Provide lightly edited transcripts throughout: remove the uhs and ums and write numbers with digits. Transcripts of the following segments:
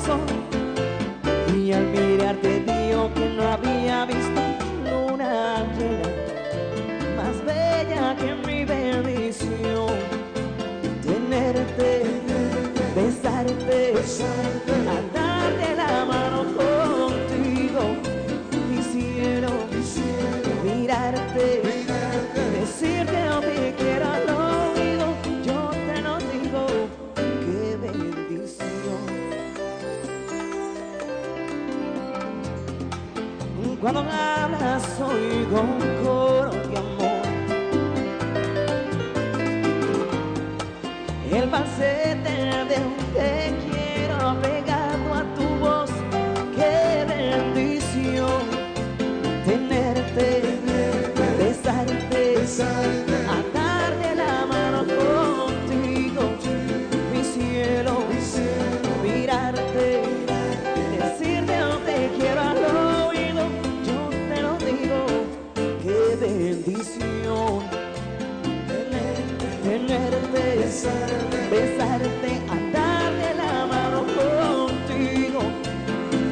corazón. Y al mirarte digo que no había visto luna llena más bella que mi bendición. Tenerte, besarte, andar de la mano contigo, mi cielo, mirarte, decirte lo te quiero al oído, yo te lo digo, qué bendición. Cuando hablas oigo un coro de amor. El falsete de un te quiero pegado a tu voz. Qué bendición tenerte, besarte, andar de la mano contigo, mi cielo, mirarte, decirte un te quiero al oído, yo te lo digo, qué bendición tenerte, besarte, andar de la mano contigo,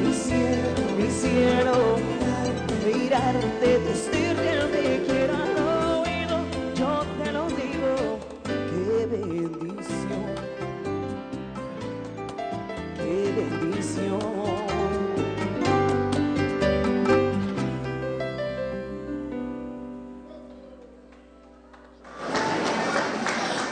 mi cielo, mirarte, decirte te quiero al oído, yo te lo digo, qué bendición, qué bendición.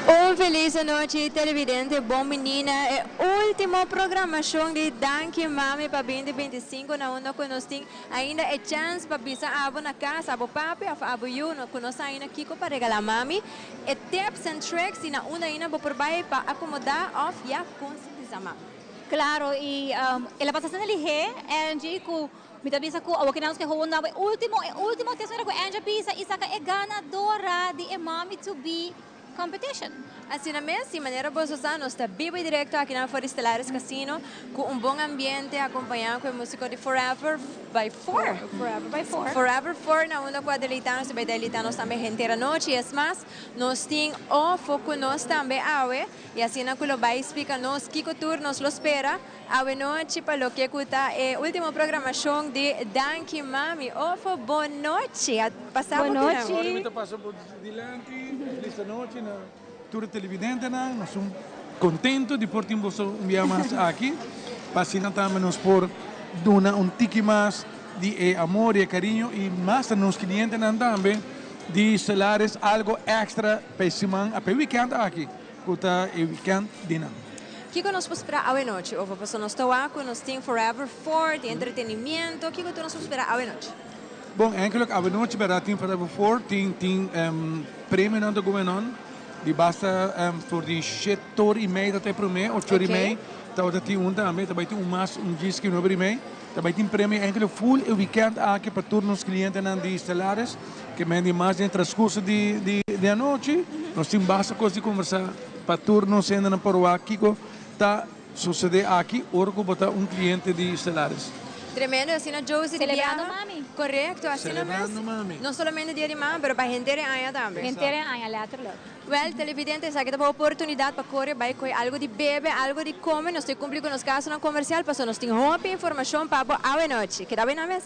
Un felis anochi televidente, bon bini na e ultimo programacion di Danki Mami pa 2025 na unda cu nos tin ainda e chance pa bisa abo na cas, abo papi of abo yu cu nos sa ainda kico pa regala mami, e tips and tricks y na unda ainda bo por bay pa acomoda of ya concientisa mami. Claro y el a pasa asina lihe Angie cu mi ta bisa cu awor ki nos ke hoor na e ultimo e ultimo test manera cu Angie a bisa y saca e ganadora di e Mommy to Be competition. Asina mes, di manera boso sa, nos ta biba y directo aki na for di Stellaris Casino cu un bon ambiente acompaña cu e musico di Forever by Four. Forever by Four. Forever Four na unda cu a deleita nos y bay deleita nos tambe henter anochi. Es mas, nos tin Ofo cu nos tambe awe y asina cu lo bay splica nos kico tur nos lo spera awe nochi pa loke cu ta e ultimo programacion di Danki Mami. Ofo, bon nochi. A pasa bo Bon kinan? nochi. Ora mi ta pasa bo Dilanti, felis anochi na tur e televidentenan. Nos un contento di por tin boso un bia mas aki, pa asina tambe nos por duna un tiki mas di e amor y e cariño y mas na nos clientenan tambe di Stellaris algo extra pa e siman, pa e weekend aki cu ta e weekend di nan. Kico nos por spera awe nochi, Ovo? Pasobra nos ta wak cu nos tin Forever Ford di entretenimiento. Kico tur nos por spera awe nochi? Bon, eigenlijk awenochi berdad tin Forever Four, tin tin premionan ta going on, di basta for di shete ora y mei ta ta e prome, ocho ora y mei tabata tin un tambe, ta bay tin un mas un djis ki nuebe ora y mei, ta bay tin premio eigenlijk full e weekend aki pa tur nos clientenan di Stellaris, ke men di mas den transcurso di di di anochi, nos tin basta cos di conversa pa tur nos hendenan por wak kico ta Sucede aki ora cu bo ta un cliente di Stellaris. Tremendo, asina Josie di Celebrando biaha. mami. Correcto, asina mes. Celebrando mami. No solamente dia di mama, pero pa henter e aña tambe. Henter e aña, letterlijk. Wel, televidente, esaki ta bo oportunidad pa core bay coge algo di bebe, algo di come. Nos tin cumpli cu nos casonan comercial, pasobra nos tin hopi informacion pa bo awe nochi. Keda bay na mes.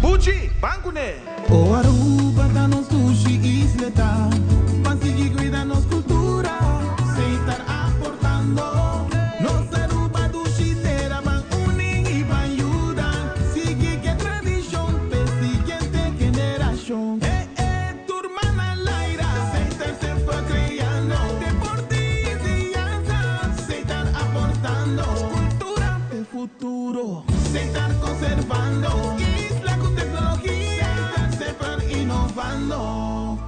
Buchi, ban kuné! O Aruba ta nos dushi isleta, ban sigui cuida nos cultura, Setar aportando. Nos Aruba dushi tera, ban uni y ban yuda, sigui ke tradicion p'e siguiente generacion. E e tur man al aire, Setar semper creando, deporte y enseñanza, Setar aportando, cultura p'e futuro. Setar conservando isla cu tecnologia. Setar semper innovando.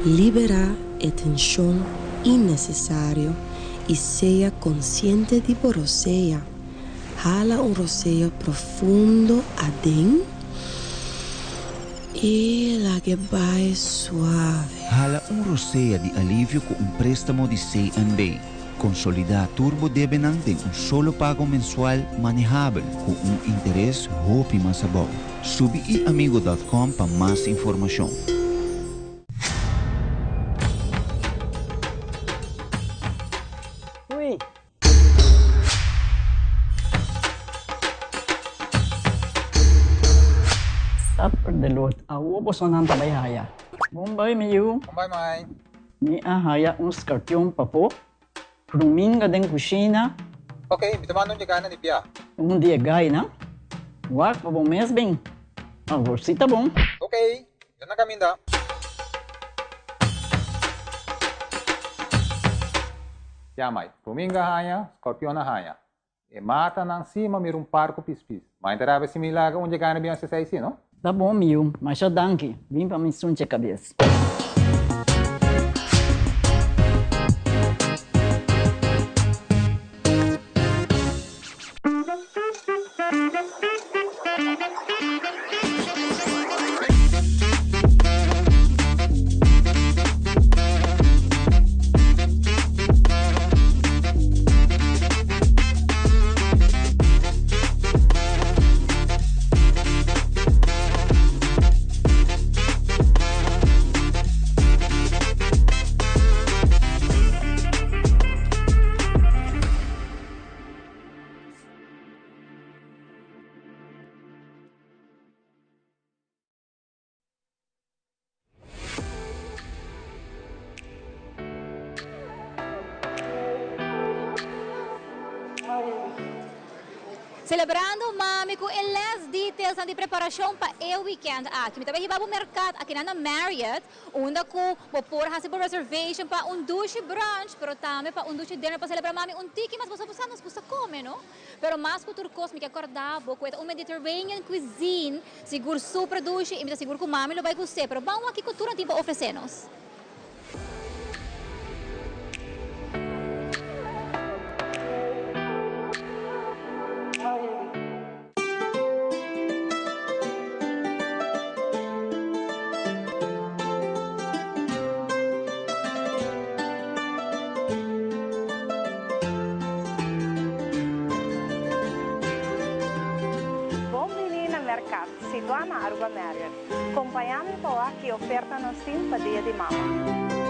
Liberá e tenshon innesesario i sea konsiente di bo rosea. Hala un rosea profundo aden i lag'e bai suave. Hala un rosea di alivio ku un préstamo di CNB. Konsolidá tur bo debenan den un solo pago mensual manehabel ku un interes hopi mas abou. Subi iamigo dòt kòm pa mas informashon. Ui. Supper de lot. Awo bosonan ta bai haya. Bon bai mi yu. Bon bai mai. Mi a haya un skarpion pafó, ruminga den kushina. Ok, mi ta manda un dje gana di bia. Un di e gainan. Wak pa bo mes bin. Awor si ta bon. Ok, mi ta na kaminda. Ya mai, ruminga haña, skorpion a haña. E matanan si ma mira un par ku pispis. Ma e ta rabia si mi laga un dje gana bin hasi esei si, no? Ta bon mi yu, masha danki. Bin pa mi sunche kabes. Celebrando mami cu e last details nan di preparacion pa e weekend aki. Mi ta bay hiba bo mercado aki nan na Marriott, unda cu bo por haci bo reservation pa un dushi brunch, pero tambe pa un dushi dinner pa celebra mami un tiki mas. Bo sa nos gusta come, no? Pero mas cu tur cos mi ke corda bo cu e ta un Mediterranean cuisine. Sigur super dushi y mi ta sigur cu mami lo bay gust'e, pero ban wak kico tur nan tin pa ofrece nos. Bon bini na Mercat, situá na Aruba Marriott. Kompañá mi pa wak ki oferta nos tin pa Dia di Mama.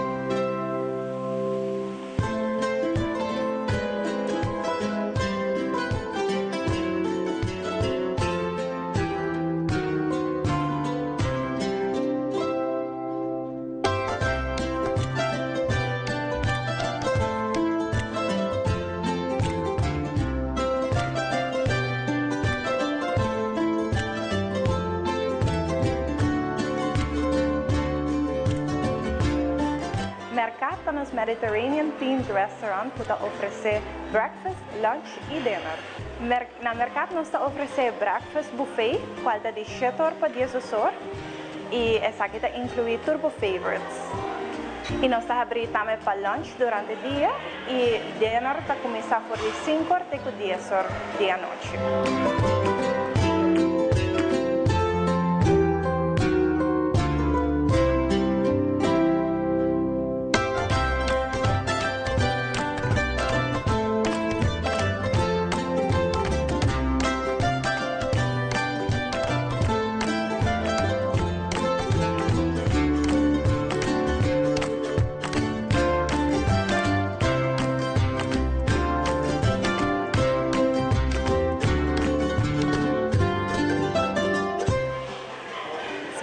Mercat ta nos Mediterranean themed restaurant cu ta ofrece breakfast, lunch y dinner. Na Mercat nos ta ofrece breakfast buffet cual ta di shete or pa dies or y esaki ta inclui tur bo favorites. Y nos ta habri tambe pa lunch durante dia y dinner ta cuminsa for di cinco or te cu dies or di anochi.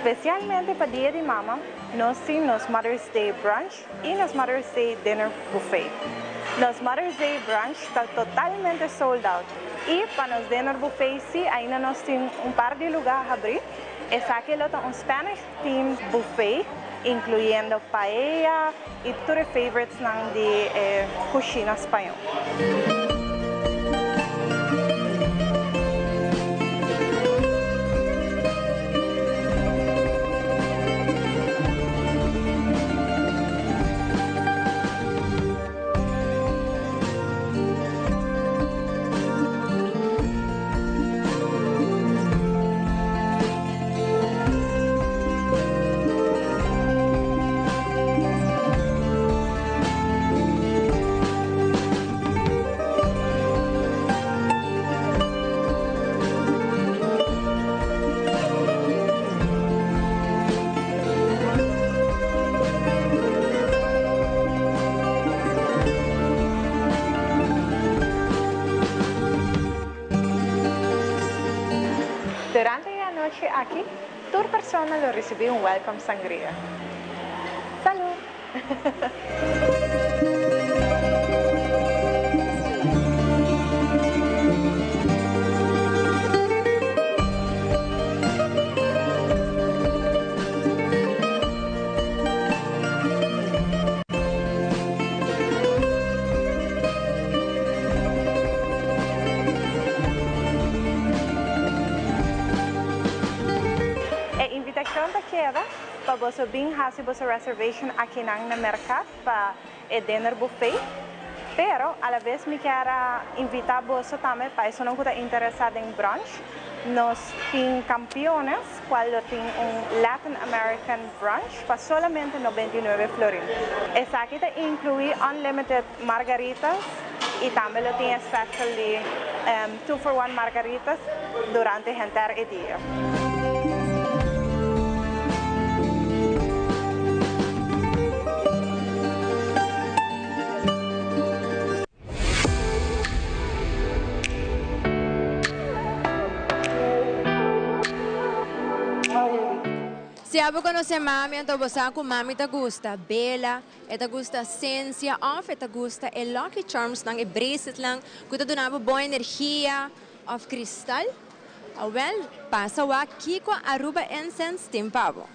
Specialmente pa Dia di Mama, nos tin nos Mother's Day Brunch y nos Mother's Day Dinner Buffet. Nos Mother's Day Brunch ta totalmente sold out y pa nos Dinner Buffet si ainda nos tin un par di lugar habri. Esaki lo ta un Spanish themed buffet incluyendo paella y tur e favoritesnan di e cushina Spañol. anochi aki, tur persona lo ricibi un welcome sangria. Salud! E invitacion ta keda pa boso bin haci boso reservation akinan na Mercat pa e dinner buffet. Pero alabes mi kier a invita boso tambe pa esunnan cu ta interesa den brunch. Nos tin Campiones cual lo tin un Latin American brunch pa solamente 99 florin. Esaki ta inclui unlimited margaritas y tambe lo tin e special di two for one margaritas durante henter e dia. Si abo conoce mami anto bo sa cu mami ta gusta bela, e ta gusta cencia of e ta gusta e lucky charms nan, e braceletnan cu ta duna bo bon energia of cristal. Awel, pasa wak kico Aruba Incense tin pa bo.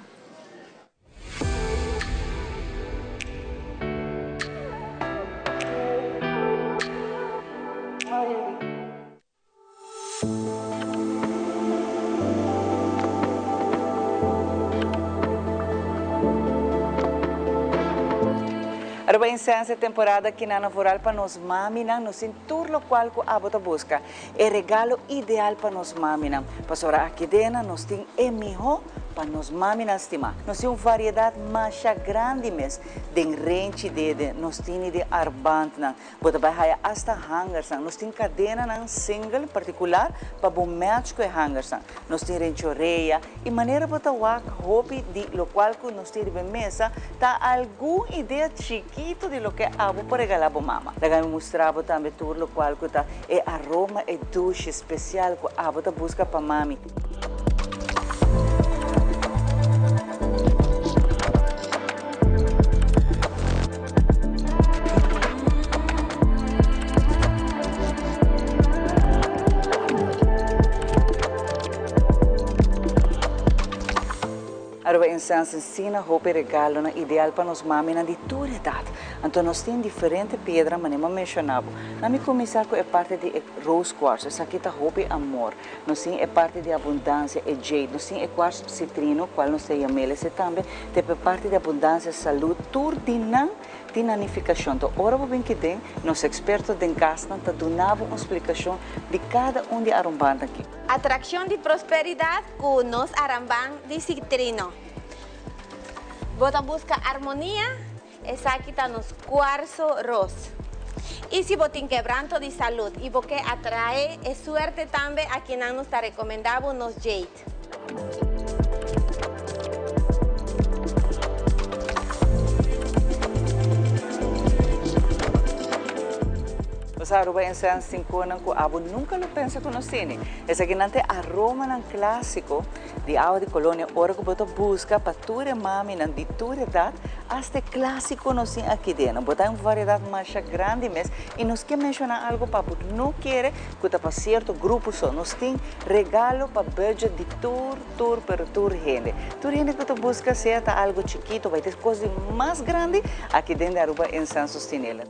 Aruba Incense e temporada kinan a vooral pa nos maminan, nos tin tur locual cu abo ta busca. E regalo ideal pa nos maminan, pasobra aki dena nos tin e miho pa nos maminan stima. Nos tin un variedad masha grandi mes den renchi dede, nos tini di arbandnan, bo ta bai haya hasta hangersnan, nos tin cadenanan single particular pa bo match cu e hangersnan, nos tin renchi orea y manera bo ta wak hopi di locual cu nos tin riba e mesa ta algun idea chikito di loke abo por regala bo mama. Laga mi mustra bo tambe tur locual cu ta e aroma e dushi special cu abo ta busca pa mami. Aruba Incense ensina hopi regalonan ideal pa nos maminan di tur edad. Anto nos tin diferente piedra manera mi a menciona bo. Na mi cuminsa cu e parti di e rose quartz, esaki ta hopi amor. Nos tin e parti di abundancia, e jade. Nos tin e quartz citrino, cual nos ta yam'el ese tambe, ta e parti di abundancia, salud. Tur di nan tin nan nificacion. Enton ora bo bin kiden, nos experto den casnan ta duna bo un splicacion di cada un di arumbannan aki. Atraccion di prosperidad cu nos aramban di citrino. Bo ta busca armonia? Esaki ta nos cuarzo ros. Y si bo tin quebranto di salud y bo ke atrae e suerte tambe akinan nos ta recomenda bo nos jade. Nos Aruba Incense tin conan cu abo nunca lo pensa cu nos tene. Esakinan ta e aromanan clasico Di awa di colonia ora cu bo ta busca pa tur e maminan di tur edad, hasta e clasico nos tin aki den. Bo ta un variedad masha grandi mes y nos ke menciona algo pa bo no kere cu ta pa cierto grupo so. Nos tin regalo pa budget di tur, tur, pero tur hende. Tur hende cu ta busca sea ta algo chikito bay ta cos di mas grandi aki den di Aruba Incense Sostenele.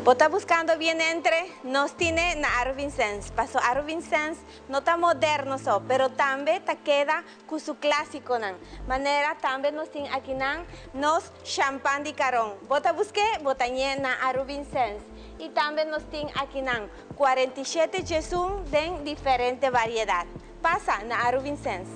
Bo ta buscando bien entre? Nos tine na Aruba Incense. Paso Aruba Incense No ta moderno so, pero tambe ta keda ku su klásikonan. Manera tambe nos tin akinan nos shampan di karon. Bo ta busk'é, bo ta ñe na Arubinsens. I tambe nos tin akinan 47 djesun den diferente variedat. Pasa na Arubinsens.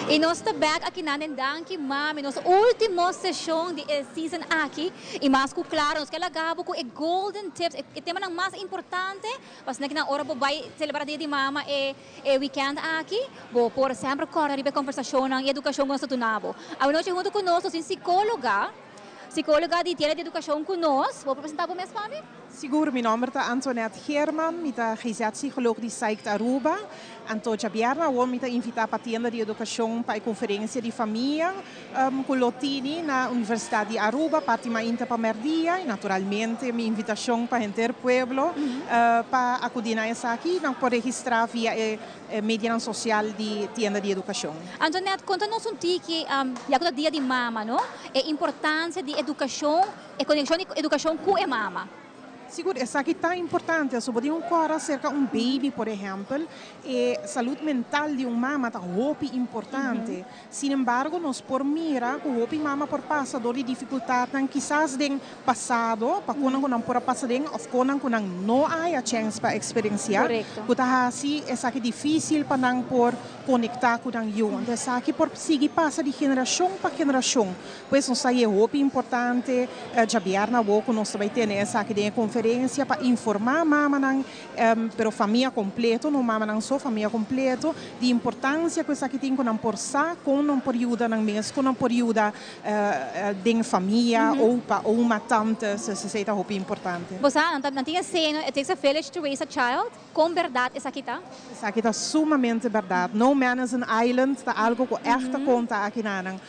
Y nos ta back aki na den Danki Mami, nos ultimo sesion di e season aki. Y mas cu claro, nos kier laga bo cu e golden tips, e temanan mas importante, pasobra aki na ora bo bay celebra Dia di Mama e weekend aki, bo por semper corda riba e conversacionnan y educacion cu nos ta duna bo. Awanochi hunto cu nos, nos tin psicologa, psicologa di Tienda di Educacion cu nos. Bo por presenta bo mes pa mi? Sigur, mi nomber ta Antoinette Geerman, mi ta GZ-psycholoog di PsyCT Aruba. Anto djabièrnè awor mi ta invitá pa Tienda di Edukashon pa e konferensia di famia ku lo tini na Universidat di Aruba parti mainta pa mèrdia i naturalmente mi invitashon pa henter pueblo pa akudí na esaki. Nan por registrá via e medianan sosial di Tienda di Edukashon. Antoinette, konta nos un tiki, ya ku ta dia di mama, no? E importansia di edukashon, e konekshon di edukashon ku e mama. Sigur, esaki ta importante. So bo tin un kòrda serka un baby, por ehèmpel, e salud mental di un mama ta hopi importante. Sin embargo, nos por mira ku hopi mama por pasa dor di difikultatnan kisas den pasado, pa konan ku nan por a pasa den òf konan ku nan no a haya chèns pa eksperensiá, ku ta hasi esaki difísil pa nan por konektá ku nan yu. Anto esaki por sigui pasa di generashon pa generashon. Pues nos ta e hopi importante djabièrnè awor ku nos ta bai tene esaki den e konferensia pa informá mamanan, pero famia kompleto, no mamanan so, famia kompleto, di importansia ku esaki tin ku nan por sa kon nan por yuda nan mes, kon nan por yuda den famia, opa, oma, tantes, esei ta hopi importante. Bo sa, nan tin e seno, it takes a village to raise a child. Kon bèrdat esaki ta? Esaki ta sumamente bèrdat. No man is an island ta algu ku ègt ta konta akinanan.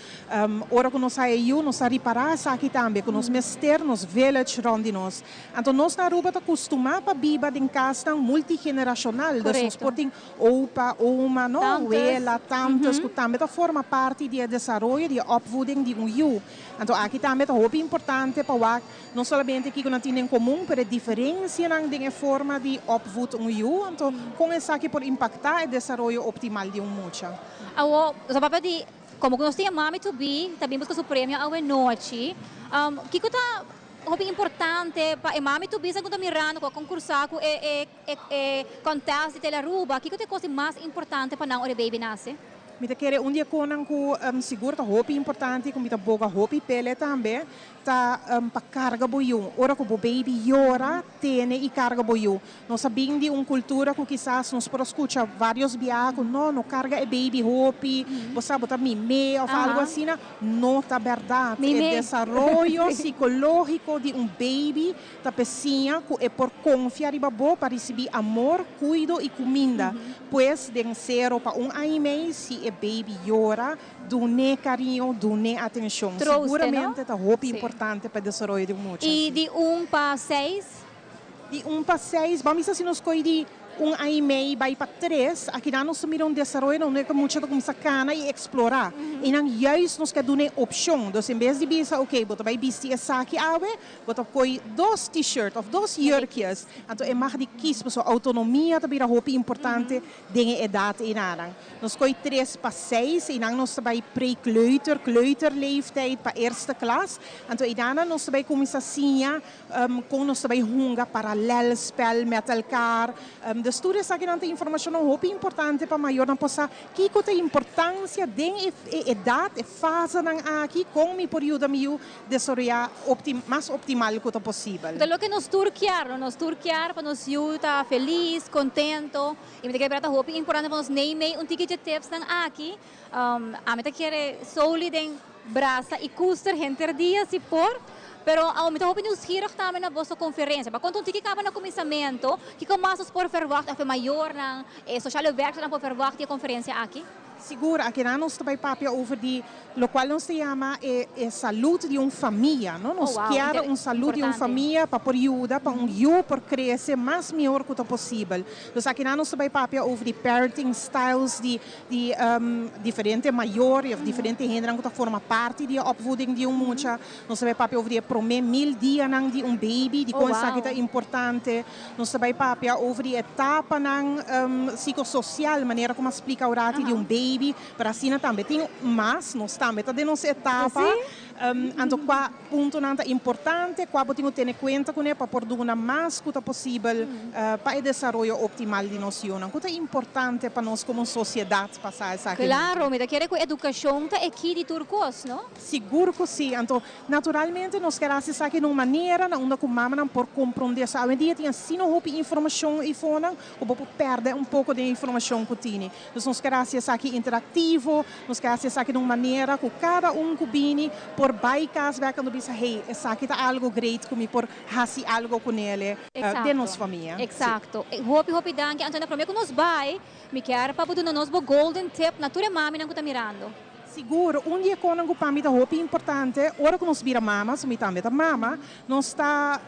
Ora ku nos haya yu, nos ta ripará esaki tambe, ku nos mester nos village rònt di nos. Anto nos na Aruba ta kustumá pa biba den kasnan multigenerashonal. Dus nos por tin opa, oma, no, wela, tantes, ku tambe ta forma parti di e desaroyo, di e opvoeding di un yu. Anto aki tambe ta hopi importante pa wak No solamente kiko nan tin den komun, pero e diferensianan den e forma di opvoed un yu, anto kon esaki por impaktá e desaroyo optimal di un mucha. Awor, nos a papia di komo ku nos tin e mami to be ta bin buska su premio awe nochi. Kiko ta hopi importante pa e mami to be segun ta mirando ku a konkursá ku e e contest di Telearuba? Kiko ta e kos di mas importante pa nan ora e baby nase? Mi ta kere un di e konan ku sigur ta hopi importante i ku mi ta boga hopi pele tambe ta pa karga bo yu. Ora ku bo baby yora, tene i karga bo yu. Nos a bin di un kultura ku kisas nos por a skucha vários biaha ku no, no karga e baby hopi, bo sa bo ta mimé òf algu asina. No ta bèrdat. E desaroyo sikológiko di un baby Ta p'e siña ku e por konfia riba bo pa risibí amor, kuido i kuminda. Pues, den sero pa un aña i mei, si e baby yora, dun'é kariño, dun'é atenshon. Siguramente ta hopi importante pa e desaroyo di un mucha. I di un pa seis? Di un pa seis, ban bisa si nos koe di un aña i mei bai pa tres, akinan nos ta mira un desaroyo na unda ku mucha ta kuminsá kana i eksplorá. I nan juist nos ke dun'é opshon. Dus en bes di bisa, oke, bo ta bai bisti esaki awe, Bo ta koy dos t-shirt of dos jurkjes, anto e mag di kies pasobra autonomia ta bira hopi importante den e edat einanan. Nos koy tres pa seis, einan nos ta bay pre-kleuter, kleuterleeftijd pa eerste klas, anto einanan nos ta bay cuminsa siña con nos ta bay hunga parallelspel met elkaar. Dus tur esakinan ta informacionnan hopi importante pa mayornan por sa kico ta e importancia den e edat, e fasenan aki, con mi por yuda mi yu desaroyá mas optimal ku ta posibel. Ta loke nos tur kier, no? Nos tur kier pa nos yu ta felis, kontento. I mi ta kere bira ta hopi importante pa nos neimei un tiki dje tipsnan aki. Ami ta kere soli den brasa i kuster henter dia si por. Pero awo mi ta hopi nieuwsgierig tambe na boso konferensia. Pa konta un tiki kaba na kuminsamentu, kiko mas nos por verwagt òf e mayornan, e sociale werkernan por verwagt di e konferensia aki? Sigur, akinan nos ta bai papia over di locual nos ta yama e e salud di un famia, no? Nos kier un salud di un famia pa por yuda pa un yu por crece mas mihor cu ta posibel. Dus akinan nos ta bai papia over di parenting styles di di diferente mayor of diferente hendenan cu ta forma parti di e opvoeding di un mucha. Nos ta bai papia over di e prome mil dianan di un baby, dicon esaki ta importante. Nos ta bai papia over di etapanan psicosocial, manera como a splica aworati di un baby, pero asina tambe tin mas, nos tambe ta den nos etapa. Anto kua puntonan ta importante, kua bo tin ku tene kuenta kuné pa por duna mas ku ta posibel pa e desaroyo optimal di nos yunan? Ku ta importante pa nos komo un sosiedat pa sa esaki? Klaro, mi ta kere ku edukashon ta e ki di tur kos, no? Sigur ku si. Anto, naturalmente nos ker hasi esaki na un manera na unda ku mamanan por komprondé. So awendia tin asina hopi informashon eifonan ku bo por pèrdè un poko den e informashon ku tini. Dus nos ker hasi esaki interaktivo, nos ker hasi esaki na un manera ku kada un ku bini por bai kas bèk anto bisa, hey, esaki ta algo great ku mi por hasi algo kunele den nos famia. Eksakto. Hopi hopi danki Antonia. Promé ku nos bai, mi kier pa bo duna nos bo golden tip na tur e maminan ku ta mirando. Sigur, un di e konan ku pa mi ta hopi importante, ora ku nos bira mama, so mi tambe ta mama, nos ta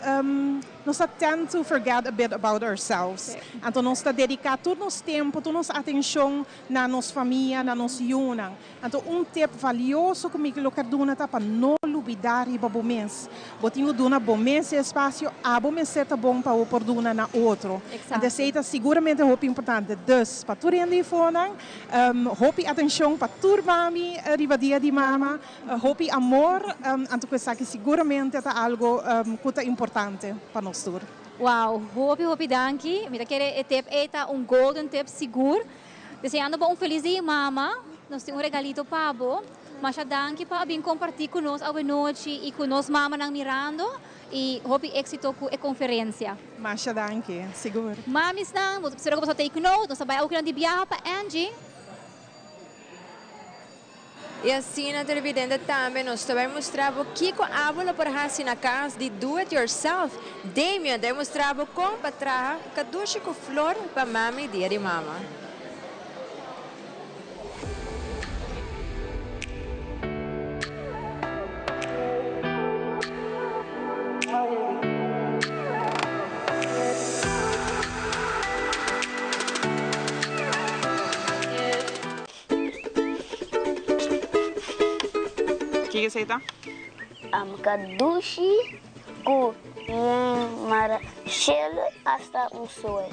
nos ta tend to forget a bit about ourselves. Anto nos ta dediká tur nos tempu, tur nos atenshon na nos famia, na nos yunan. Anto un tip valioso ku mi lo ker duna ta pa no lubidá riba bo mes. Bo tin ku duna bo mes e espasio, abo mester ta bon pa bo por duna na otro. Anto esei ta siguramente hopi importante. Dus, pa tur hende ifonan, Hopi atencion pa tur mami riba dia di mama, hopi amor, anto cu esaki siguramente ta algo cu ta importante pa nos tur. Wow, hopi hopi danki, mi ta kere e tip ey ta un golden tip sigur. Deseando bo un feliz dia mama, nos tin un regalito pa bo. Masha danki pa a bin comparti cu nos awe nochi y cu nos mamanan mirando. Y hopi exito cu e conferencia. Masha danki, sigur. Mamisnan, bo ta spera cu boso a take note. Nos ta bay awor di biaha pa Angie. Y asina televidente tambe nos ta bay mustra bo kico abo lo por haci na cas di do it yourself. Damian ta bay mustra bo con pa traha cadushi cu flor pa mami dia di mama. Kiko esei ta? Kadushi ku un mara shelu hasta un sol.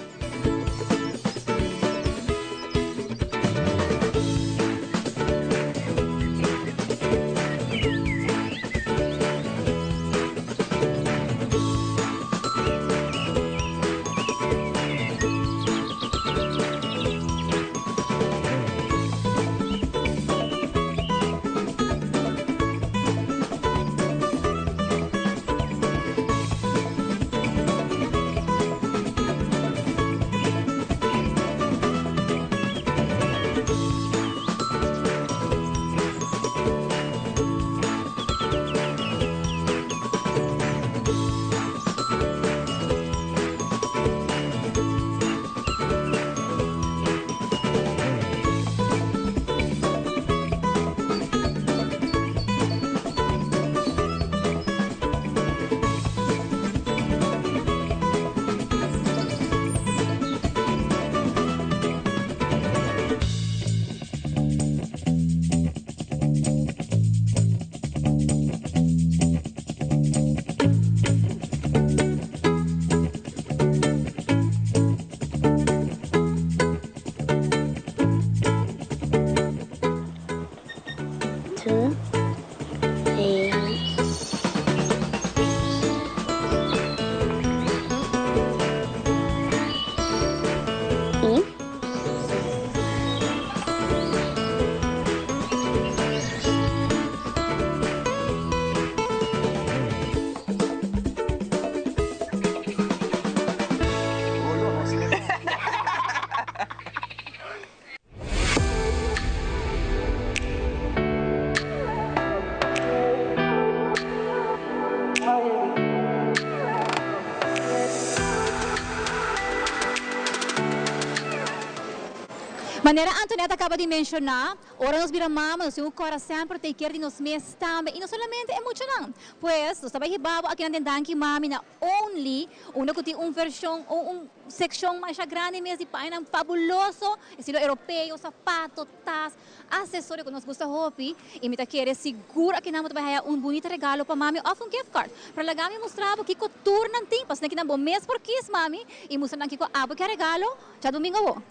Manera Antoinette a caba di menciona, ora nos bira mama nos tin un cora semper take care di nos mes tambe y no solamente e muchanan. Pues nos ta bay hiba bo akinan den Danki Mami na Only, unda cu tin un version, un seccion masha grandi mes di pañanan fabuloso, estilo europeo, sapato, tas, accesorio cu nos gusta hopi y mi ta kere sigur akinan bo ta bay haya un bunita regalo pa mami of un gift card. Pero laga mi mustra bo kico tur nan tin, pasobra kinan bo mes por kies mami y mustra nan kico abo ke regalo djadomingo awo.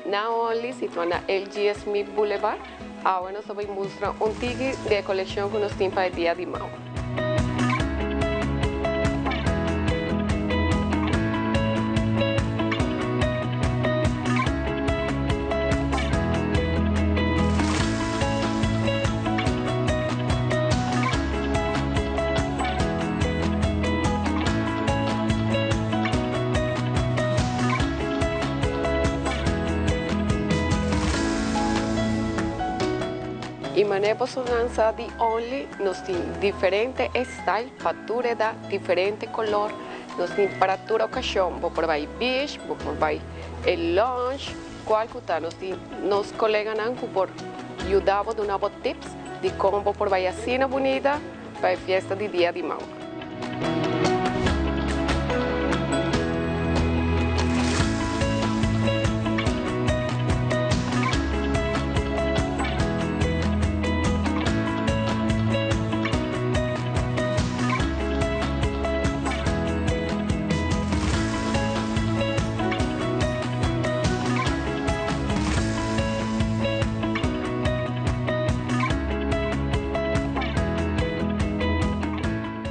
na Only, situa na LG Smith Boulevard. Awe nos ta bay mustra un tiki di e coleccion cu nos tin pa e dia di mama. Y mane boso nan sa di Only, nos tin diferente style pa tur edad, diferente color, nos tin para tur ocasion, bo por bay beach, bo por bay e lunch, cual cu ta, nos tin nos coleganan cu por yuda bo, duna bo tips di con bo por bay asina bunita pa e fiesta di Dia di Mama.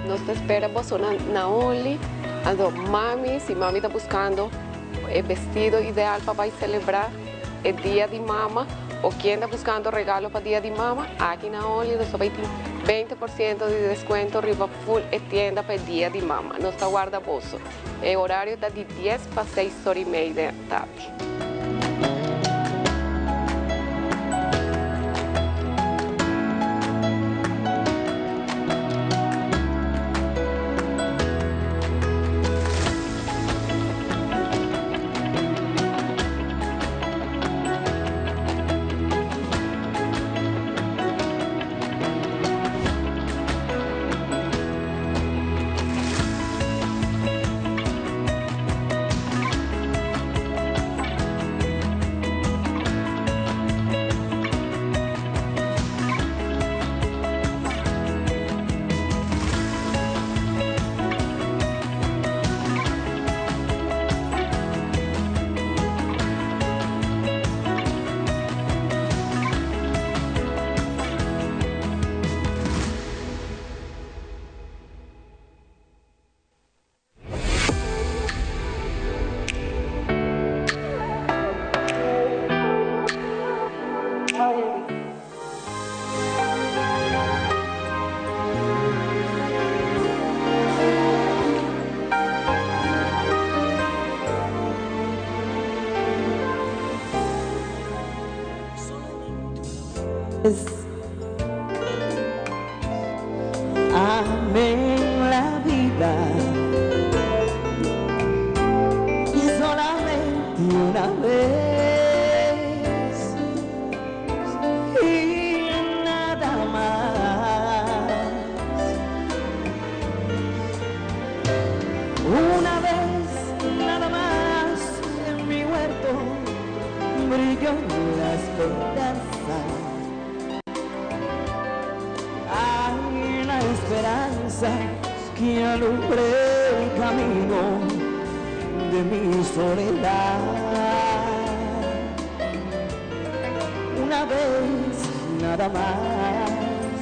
Nos ta spera boso na Naoli, anto mami, si mami ta buscando e bestido ideal pa bay celebra e dia di mama o quien ta buscando regalo pa dia di mama, aki na Naoli nos ta bay tin 20% di descuento riba full e tienda pa e dia di mama. Nos ta warda boso. E horario ta di dies pa seis ora y media tardi. Amén la vida y solamente una vez y nada más. Una vez nada más en mi huerto brilló la esperanza. Hay la esperanza que alumbre el camino de mi soledad. Una vez nada más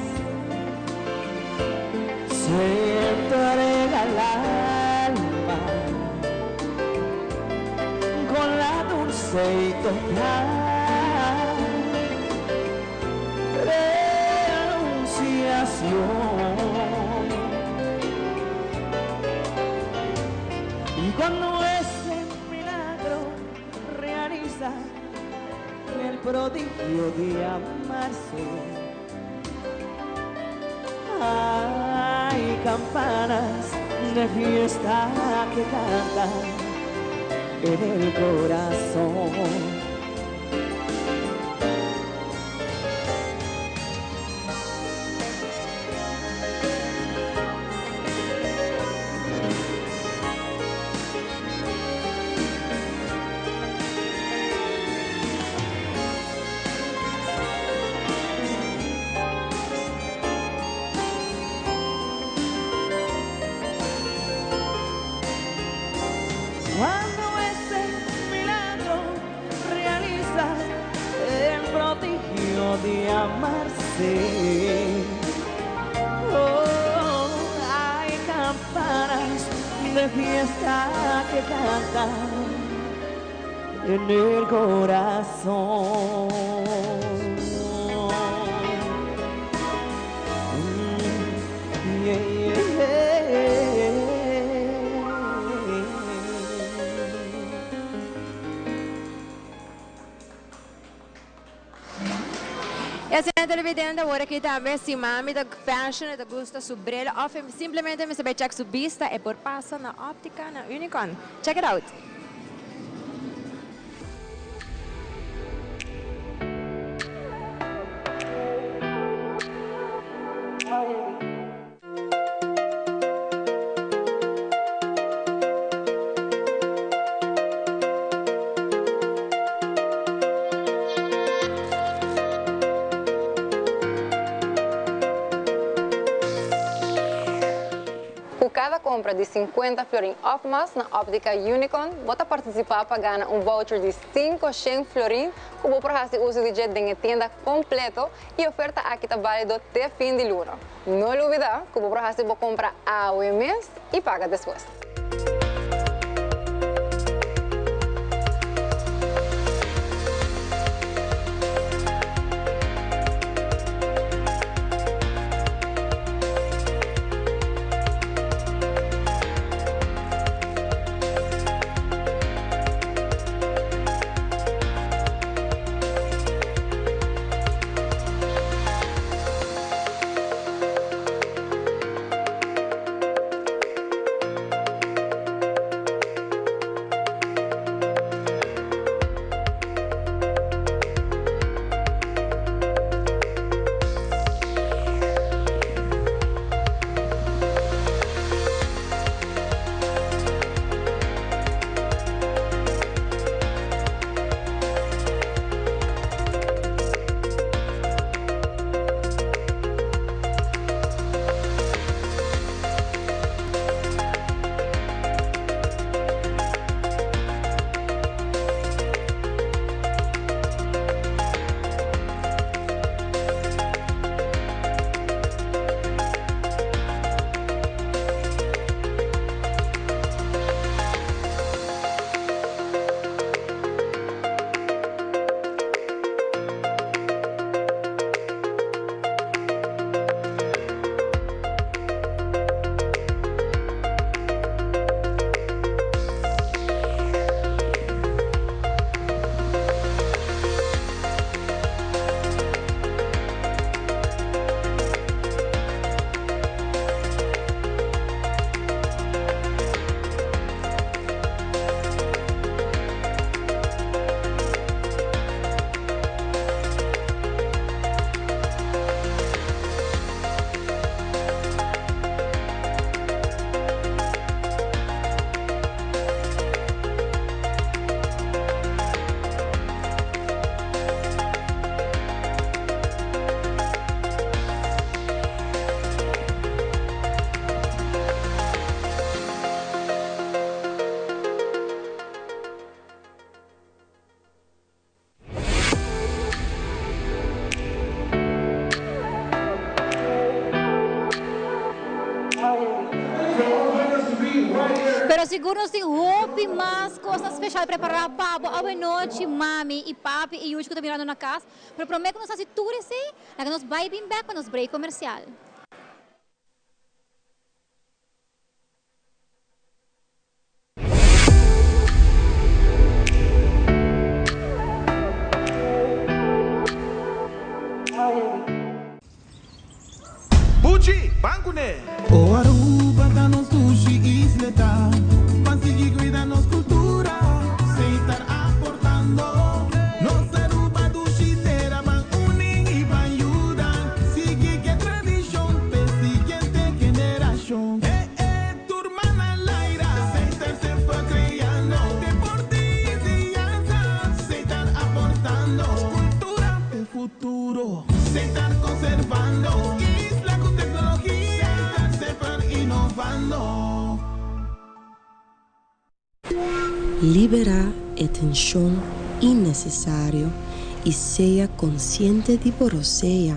se entrega el alma con la dulce y total renunciación. Y cuando ese milagro realiza el prodigio de amarse, hay campanas de fiesta que cantan en el corazón. Cuando ese milagro amarse. Oh, hay campanas de fiesta que cantan en el corazón. Yeah, yeah. E asina televidente awor aki tambe si mami ta fashion e ta gusta su bril of e simplemente mester bay check su bista e por pasa na Optica na Unicorn. Check it out! Ku kada kompra di sinkuenta florin òf mas na Óptica Unicorn, bo ta partisipá pa gana un voucher di sinkoshen florin ku bo por hasi uso di dje den e tienda kompleto i oferta aki ta bálido te fin di luna. No lubida ku bo por hasi bo kompra awe mes i paga despues. Pero sigur nos tin hopi mas cosnan special prepara pa bo awe nochi, mami y papi y yuchi cu ta mirando na cas. Pero prome cu nos haci tur esey, laga nos bay bin bek pa nos break comercial. Buchi, ban kuné! O Aruba ta nos dushi isleta, ban sigui cuida nos cultura, Setar aportando. Nos Aruba dushi tera, ban uni y ban yuda, sigui ke tradicion p'e siguiente generacion. Eh eh, tur man al aire, Setar semper creando, deporte y enseñanza, Setar aportando, cultura p'e futuro, Setar conservando, isla cu tecnologia, Setar semper innovando. Liberá e tenshon innesesario i sea konsiente di bo rosea.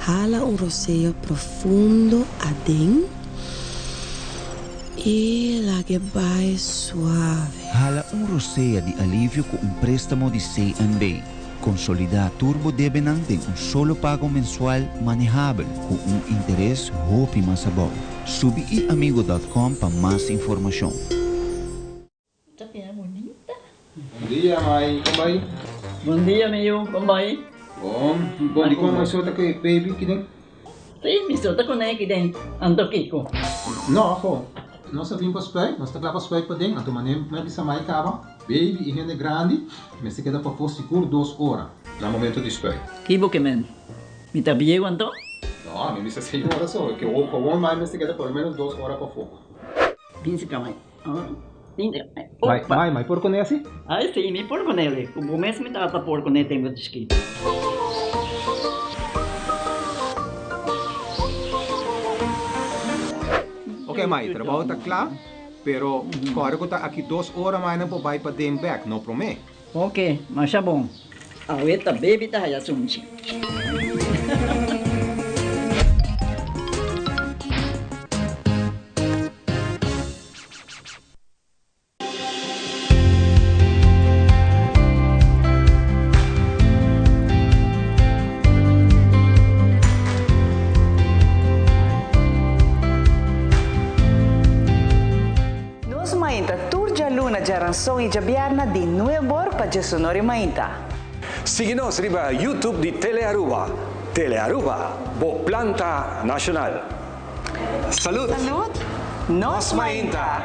Hala un rosea profundo aden i lag'e bai suave. Hala un rosea di alivio ku un préstamo di CNB. Konsolidá tur bo debenan den un solo pago mensual manehabel ku un interes hopi mas abou. Subi iamigo dòt kòm pa mas informashon. Ta bira bunita. Bon dia mai, kon bai? Bon dia mi yu, kon bai? Bon, bon dikon mai so ta ku e baby kiden? Si, mi so ta ku ne kiden, anto kiko? No, ho, nos a bin pa spuit, nos ta kla pa spuit paden, anto manera mi a bisa mai kaba, baby i hende grandi mester keda pafó sigur dos ora na momento di spuit. Ki bo ke men? Mi ta bieu anto? No, mi bisa seis ora so, ke gewoon mai mester keda por lo menos dos ora pafó. Bin si ka mai. Mai, mai, mai por kuné asi? Ai si, mi por kuné li. Ku bo mes mi tata por kuné tempu di chikito. Ok mai, trabou ta kla, pero kòrda ku ta aki dos ora mai nan por bai paden bèk, no promé. Ok, masha bon. Awe ta baby ta haya sunchi. Nos mainta tur djaluna, djaranson i djabièrna di nuebor pa djesonor i mainta. Sigui nos riba YouTube di Telearuba. Telearuba, bo planta nacional. Salud! Salud! Nos mainta!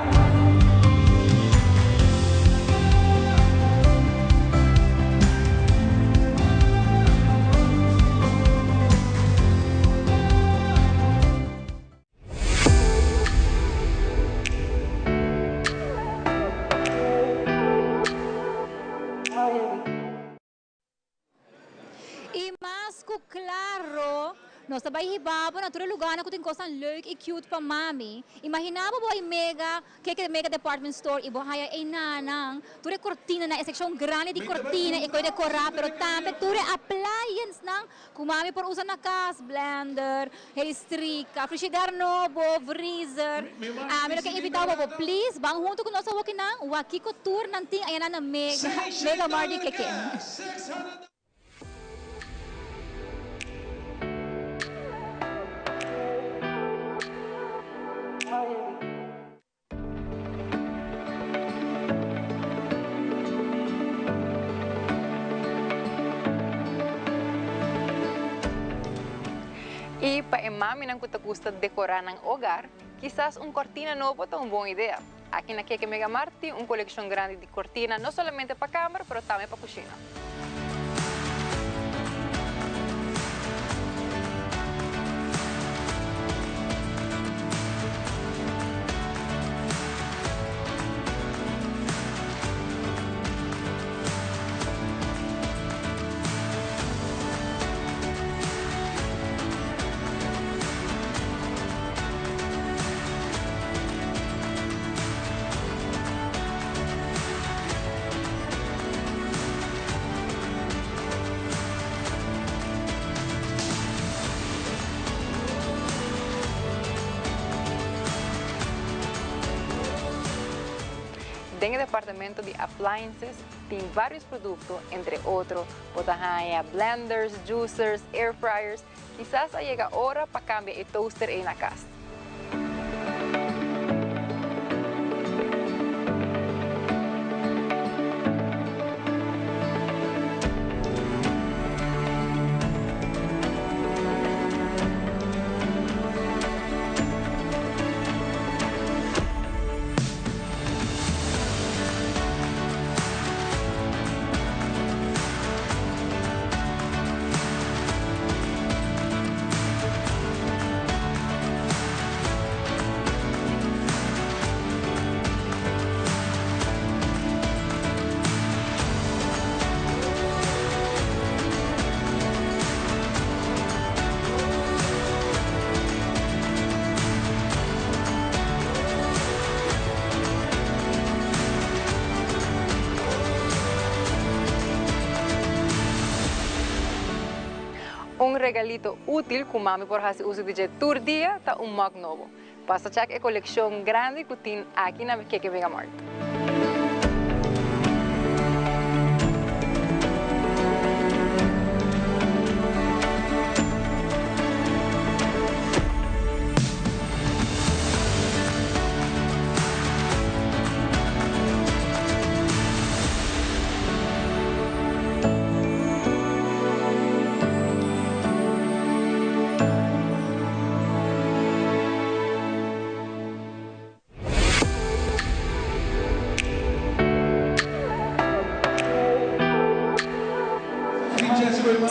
Y mas cu claro, nos ta bay hiba bo na tur e lugarnan cu tin cosnan leuk y cute pa mami. Imagina bo bo ay Mega, keke Mega Department Store y bo haya eynanan tur e cortinanan, e seccion grandi di cortina y coy decora, pero tambe tur e appliancenan cu mami por usa na cas, blender, Heristrika, frishider nobo, vriezer. Ami lo ke invita bo bo please ban hunto ku nos awokinan wak kiko tur nan tin ayanan na Mega Mega Mart di Keke. I pa e maminan ku ta gusta dekorá nan hogar, kisas un kortina nobo ta un bon idea. Aki na Keke Mega Mart tin un kolekshon grandi di kortina no solamente pa kamer pero tambe pa kushina. Den e departamento di appliances tin varios producto, entre otro bo ta haña blenders, juicers, air fryers. Kisas a yega ora pa cambia e toaster ei na cas. regalito útil ku mami por hasi uso di dje tur dia ta un mug nobo. Pasa check e kolekshon grandi ku tin aki na Keke Mega Mart.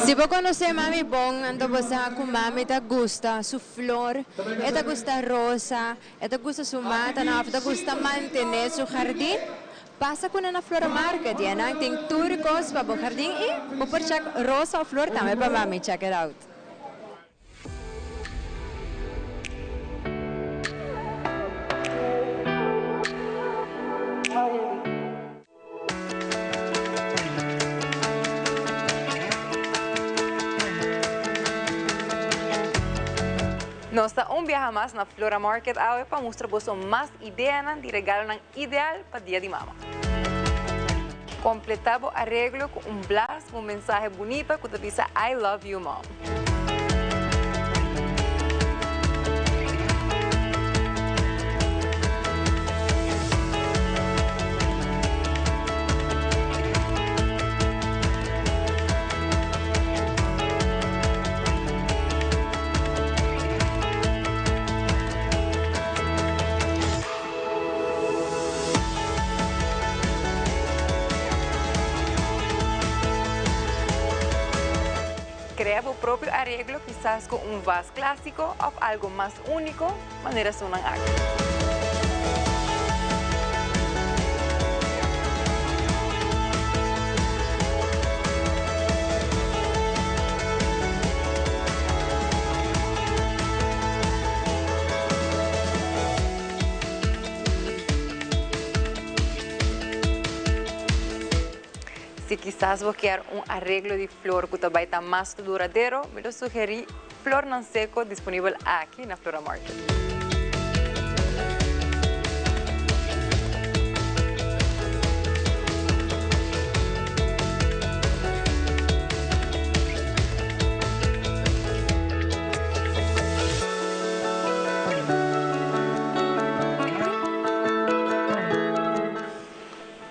Si bo conoce mami bon, anto bo sa cu mami ta gusta su flor, e ta gusta rosa, e ta gusta su matanan of e ta gusta mantene su jardin. Pasa cu nan na Flora Market y anan tin tur cos pa bo jardin y bo por check rosa of flor tambe pa mami. Check it out. Nos ta un biaha mas na Flora Market awe pa mustra boso mas ideanan di regalonan ideal pa Dia di Mama. Kompletá bo areglo ku un blas ku un mensahe bunita ku ta bisa I love you mom. Crea bo propio areglo kisas cu un vas clasico of algo mas unico manera esunnan aki. Si kisas bo kier un areglo di flor cu ta bay ta mas duradero, mi lo sugeri flornan seco disponibel aki na Flora Market.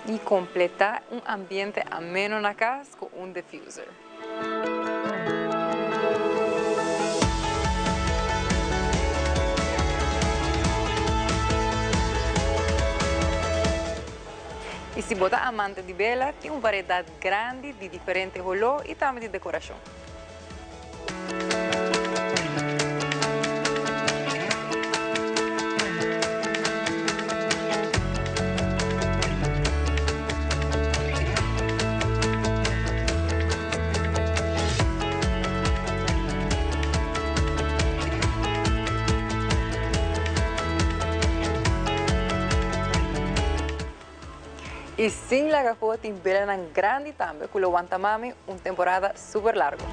Y completa un ambiente ameno na cas cu un diffuser. Y si bo ta amante di bela, tin un variedad grandi di diferente holó y tambe di decoracion. Y sin laga for tin belanan grandi tambe cu lo wanta mami un temporada super largo.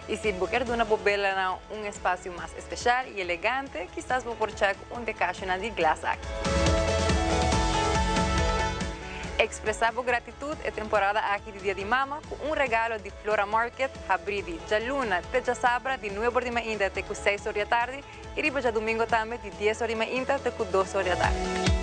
Y si bo kier duna bo belanan un espacio mas especial y elegante, kisas bo por check un de cachonan di glas aki. Expresa bo gratitud e temporada aki di Dia di Mama cu un regalo di Flora Market habri di djaluna te djasabra di nuebe or di mainta te cu seis or di atardi y riba djadumingo tambe di dies or di mainta te cu dos or di atardi.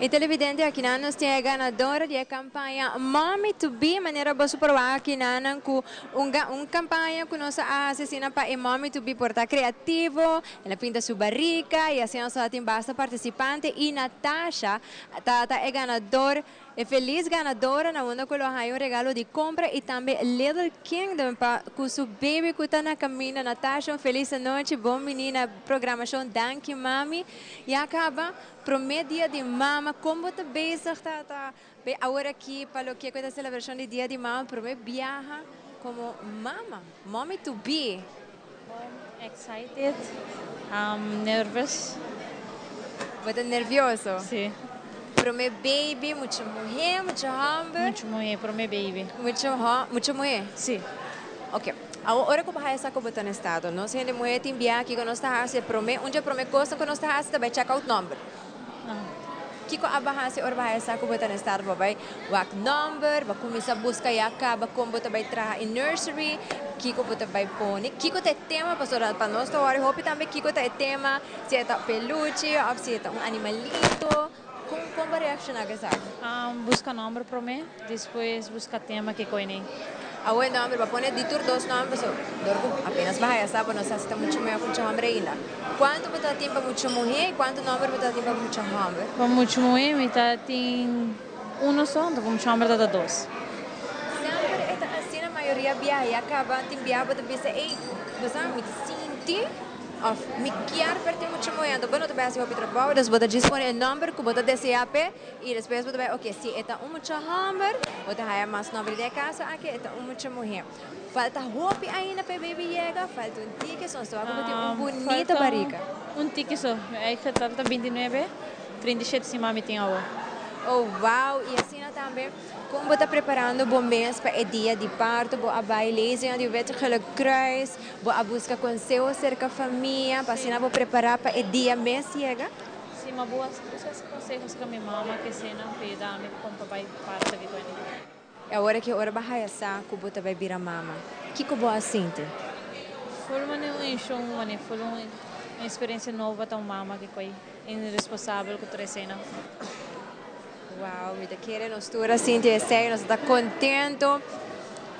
E televidente akinan nos tin e ganador di e campaña Mommy to Be manera boso por wak akinanan cu un un campaña cu nos a haci asina pa e Mommy to Be por ta creativo, el a pinta su barica y asina nos a tin basta participante y Natasha ta ta e ganador. E felis ganadora na unda cu lo haya un regalo di compra y tambe Little Kingdom pa cu su baby cu ta na caminda. Natasha un felis anochi, bon bini na programacion Danki Mami. Ya caba prome dia di mama, con bo ta bezig ta ta be awor aki pa loke cu ta celebracion di dia di mama, prome biaha como mama, mommy to be? Bon, excited, nervous. Bo ta nervioso? Si. Prome baby, mucha muhe, mucha homber? Mucha muhe, prome baby. Mucha ho, mucha muhe? Si. Ok. Awor ora ku bo haya sa ku bo ta na estado, nos hende muhe tin bia kiko nos ta hasi e prome, un dje prome kosnan ku nos ta hasi ta bai check out nomber. Kiko a bo hasi ora bo haya sa ku bo ta na estado? Bo bai wak nomber, bo kuminsá buska ya kaba kon bo ta bai traha e nursery, kiko bo ta bai pone, kiko ta e tema, pasobra pa nos ta wòri hopi tambe kiko ta e tema, si e ta peluche òf si e ta un animalito, kon kon bo reakshoná ku esaki? Buska nomber promé, despues buska tema kiko e nei. Awor e nomber, bo a pone di tur dos nomber, pasobra dor ku apenas bo haya sa bo no sa si ta mucha muhé òf mucha hòmber ainda. Kuantu bo ta tin pa mucha muhé i kuantu nòmber bo ta tin pa mucha hòmber? Pa mucha muhé mi ta tin unu so, anto pa mucha hòmber ta ta dos. Semper e ta asina, mayoria biaha ya kaba tin biaha bo ta bisa, ey, bo sa mi ta sinti òf mi kier per tin mucha muhé, anto bo no ta bai hasi hopi trabou, dus bo ta djis pone e nòmber ku bo ta deseá p'e i despues bo ta bai, oke, si e ta un mucha hòmber bo ta haya mas nòmber, den e kaso aki e ta un mucha muhé. Falta hopi ainda pa e baby yega, falta un tiki so, so bo tin un bunita barika. Un tiki so, eigenlijk falta 29, 37 siman mi tin awo. Oh wow, y asina tambe con bo ta preparando bo mes pa e dia di parto, bo a bay lezingen di Wit Gele Kruis, bo a busca conseho cerca famia pa asina bo prepara pa e dia mes yega? Si, ma bo a busca conseho cerca mi mama, kesena, pa yuda mi con pa bay parto ki cu. E awor aki ora bo a haya sa ku bo ta bai bira mama, kiko bo a sinti? Ful mane un inshon mane ful un experiencia nobo pa ta un mama ki koi iresponsabel ku tur eseinan. Wow, mi ta kere nos tur a sinti esei, nos ta contento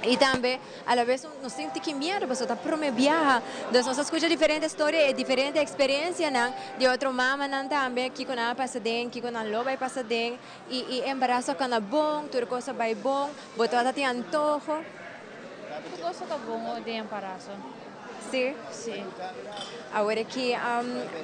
y tambe a la vez nos tin tiki miedo pasobra ta prome biaha. Dus nos a scucha diferente storia y diferente experiencianan di otro mamanan tambe, kiko nan a pasa den, kiko nan lo bai pasa den. I e embaraso a kana bon, tur kos a bai bon, bo tabata tin antoho? Tur kos ta bon den embaraso. Sí? Sí. Awor aki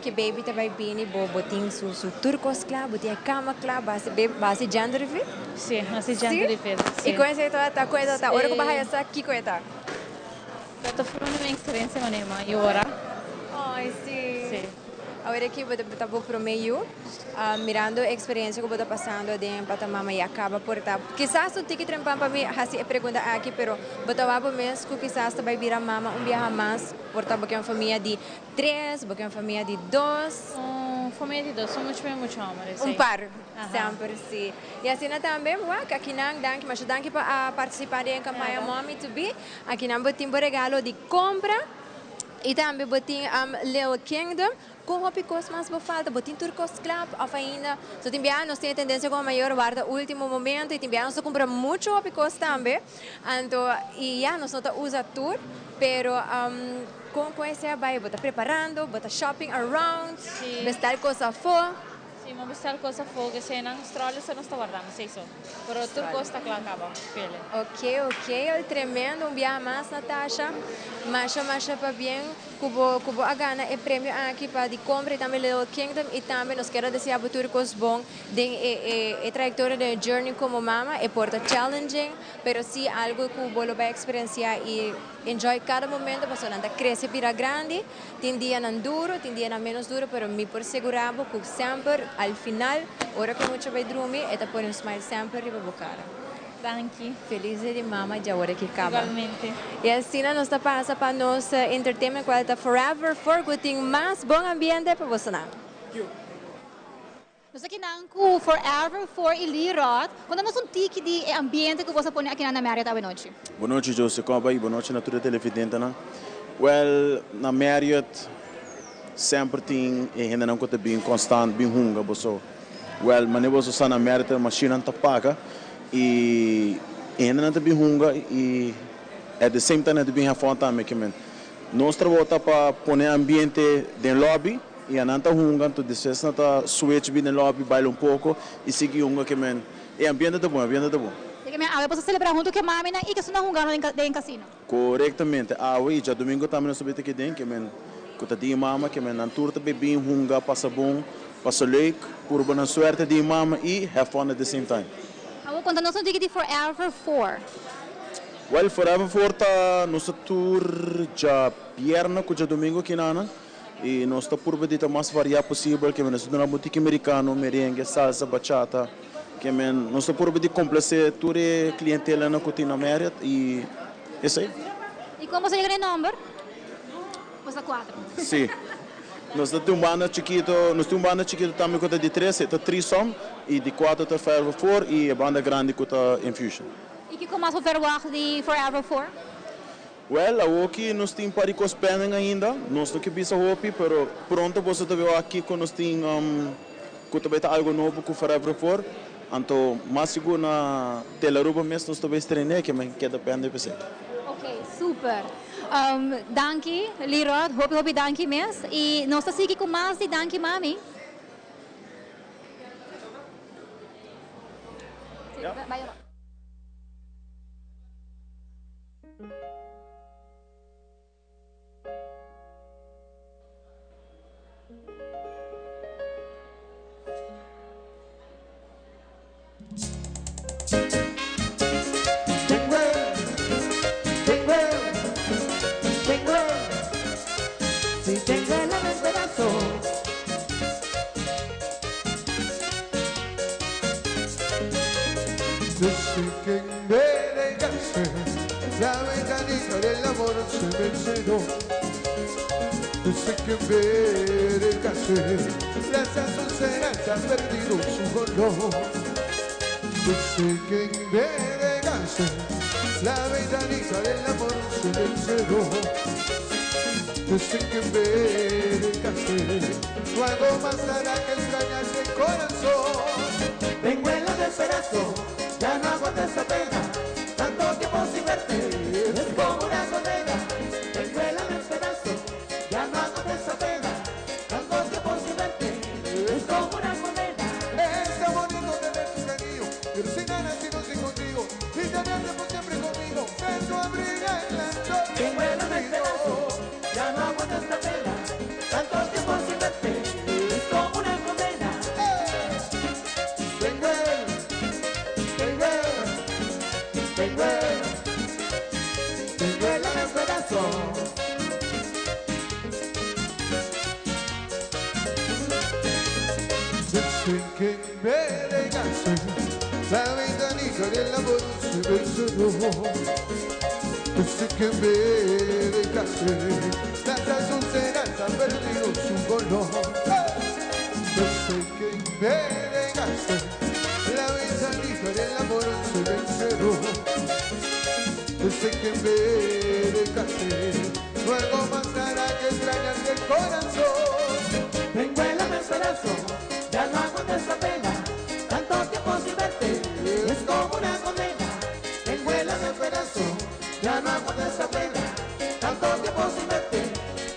ke baby ta bai bini, bo bo tin su su tur kos kla, bo tin e kama kla, bo hasi bo hasi gender reveal? Sí, hasi gender reveal, sí. I kon esei tabata, kon e tabata? Ora ku bo haya sa kiko e ta? Ta ful un experiencia manera mi a yora. Ay, sí. Sí. Awor aki bo ta bo prome yu, mirando e experiencia cu bo ta pasando aden pa ta mama ya caba por ta kisas un tiki trempan pa mi haci e pregunta aki pero bo ta wak bo mes cu kisas ta bay bira mama un biaha mas por ta bo ke un famia di tres, bo ke un famia di dos. Un famia di dos, un mucha muhe mucha homber esey. Un par, semper si. Y asina tambe wak akinan danki masha danki pa a participa den e campaña Mommy to be. Akinan bo tin bo regalo di compra. I tambe bo tin Little Kingdom. Kon hopi kos mas bo falta? Bo tin tur kos kla òf ainda? So tin biaha nos tin e tendensia komo mayor warda último momento i tin biaha nos ta kumpra muchu hopi kos tambe. Anto i ya nos no ta usa tur, pero kon kon esei a bai? Bo ta preparando? Bo ta shopping around? Bestel kos afó? Si, mi a bestel kos afó, eseinan strollers nos ta wardando, esei so. Pero tur kos ta kla kaba, Pele. Ok, ok, el tremendo un biaha mas Natasha. Masha masha pabien ku bo ku bo a gana e premio aki pa di compra y tambe Little Kingdom y tambe nos kier a desea bo tur kos bon den e e e trayectoria den e journey como mama. E por ta challenging pero si algo ku bo lo bai experiencia y enjoy cada momento pasobra nan ta crece bira grandi. Tin dianan duro, tin dianan menos duro, pero mi por segura bo cu semper al final, ora cu mucha bay drumi, e ta pone un smile semper riba bo cara. Danki. Feliz dia di mama dja ora ki caba. Igualmente. Y asina nos ta pasa pa nos entertainment cual ta Forever For cu tin mas bon ambiente pa bosonan. Nos akinan ku Forever For i Lee Roth. Konta nos un tiki di e ambiente ku bos a pone akinan na Marriott awenochi. Bon nochi Jose Coba i bon nochi na tur e televidentenan. Wèl, na Marriott semper tin e hendenan ku ta bin konstant bin hunga boso. Wèl, manera boso sa na Marriott e mashinnan ta paga i e hendenan ta bin hunga i at the same time nan ta bin have fun tambe. Kimen nos trabou ta pa pone ambiente den lobby. I anan ta hunga, anto despues nan ta switch bin den lobby, baila un poko i sigui hunga ke men. E ambiente ta bon, e ambiente ta bon. Di ke men awe boso selebrá huntu ku e maminan i ke esnan hungando den kasino? Korektamente, awe i djadumingu tambe nos ta bita aki den, ke men ku ta di e mama, ke men nan tur ta bebí, hunga, pasa bon, pasa leuk, purba nan suerte di e mama i have fun at the same time. Awo konta nos un tiki di Forever Four. Well, Forever Four ta nos ta tur djabièrnè ku djadumingu aki nan i nos ta purba di ta mas variá posibel, ke men nos ta duna bo tiki merikano, merengue, salsa, bachata, ke men nos ta purba di komplasé tur e klientelanan ku tin na Marriott i esei. I kon boso yega na e nòmber? Boso ta kuater. Sí. Nos ta tin un banda chikito, nos tin un banda chikito tambe ku ta di tres, e ta Threesome, i di kuater ta Forever Four i e banda grandi ku ta Infusion. I kiko mas bo verwagt di Forever Four? Wèl, awoki nos tin par di kos pending ainda. Nos no ke bisa hopi, pero pronto boso ta wak kiko nos tin ku ta bai ta algu nobo ku Forever Four. Anto mas sigur na Telaruba mes nos ta bai estrené, ke men keda pende p'esei. Ok, super. Danki Leroy, hopi hopi danki mes y nos ta sigui cu mas di Danki Mami. La ventanita del amor se me cerró. Desde que me dejaste, las azucenas han perdido su color. Desde que me dejaste, la ventanita del amor se me cerró. Desde que me dejaste, no hago más nada que extrañarte corazón. Tengo el despedazo, ya no aguanto esta pena. Tanto tiempo sin verte, es como una condena. Tengo el despedazo, ya no aguanto esta pena. Tanto tiempo sin verte, es como una condena. Está bonito tener tu cariño, pero sin ganas si no estoy contigo. Y tenerte por siempre conmigo, ser tu abrigo en la noche. Tengo el despedazo, ya no aguanto esta pena. Tanto tiempo sin verte, es como una condena. Tengo el, tengo el, tengo el, tengo el despedazo. Desde que me dejaste, la ventanita del amor se me cerró. Desde que me dejaste, las azucenas han perdido su color. Desde que me dejaste, la ventanita del amor se me cerró. Desde que me dejaste, no hago más nada que extrañarte el corazón. Tengo el despedazo, ya no aguanto esta pena. Tanto tiempo sin verte, es como una condena. Tengo el despedazo, ya no aguanto esta pena. Tanto tiempo sin verte,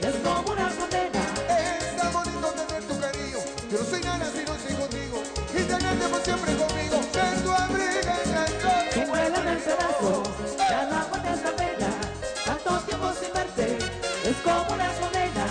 es como una condena. Está bonito tener tu cariño, yo no soy nada si no estoy contigo. Y tenerte por siempre conmigo, ser tu abrigo en la noche. Tengo el despedazo, ya no aguanto esta pena. Tanto tiempo sin verte, es como una condena.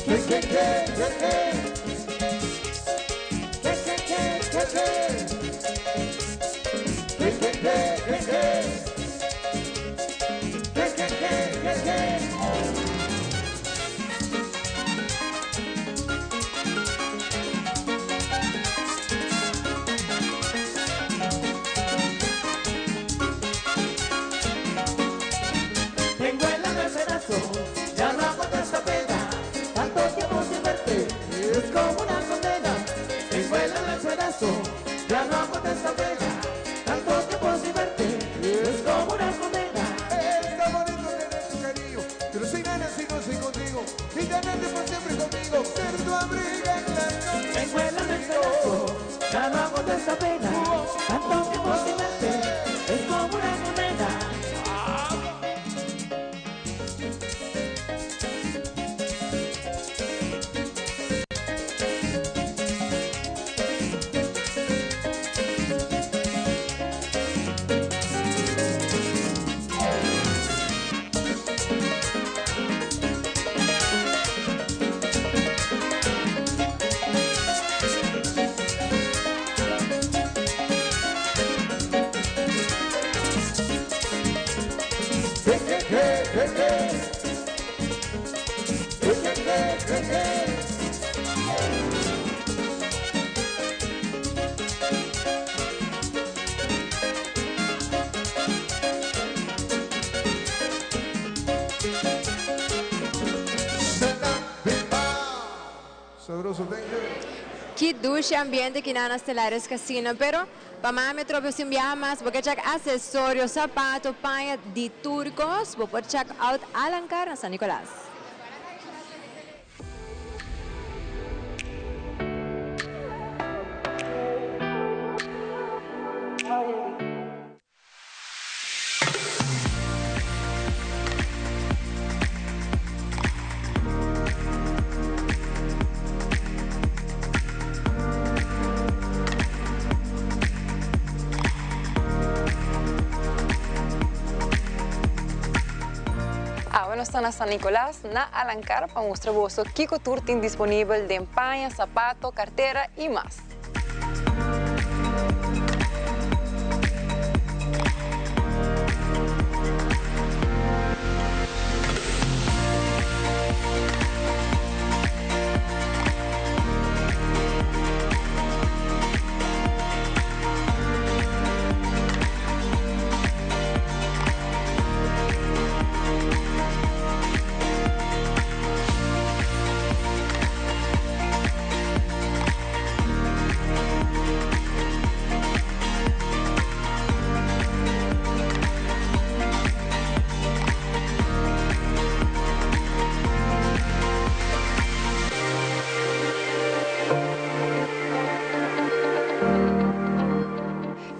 Que, que, que, que, que. Que, que, que, que, que. Que, que, que, que, que. Que, que, que, que, que. Tengo el despedazo, ya no aguanto esta pena. Tanto tiempo sin verte, es como una condena. Tengo el despedazo, ya no aguanto aguanto esta pena. Tanto tiempo sin verte, es como una condena. Está bonito tener tu cariño, pero soy nada si no soy contigo. Y tenerte por siempre conmigo, ser tu abrigo en la noche. Tengo el alma en pedazos, ya no aguanto esta pena. Tanto tiempo sin verte, es como una condena. Hey, hey, hey, hey, hey. Hey, hey, hey, hey, hey. Sabroso, thank you. Ki dushi ambiente aki na Stellaris Casino, pero pa mami trobe sin biaha mas, bo ke check accesorio, sapato, paña di tur cos, bo por check out Alancar na San Nicolas. Awe nos ta na San Nicolas na Alancar pa mustra boso kico tur tin disponibel den paña, sapato, cartera y mas.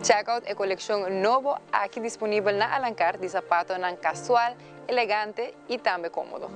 Check out e coleccion nobo aki disponibel na Alancar di zapatonan casual, elegante y tambe comodo.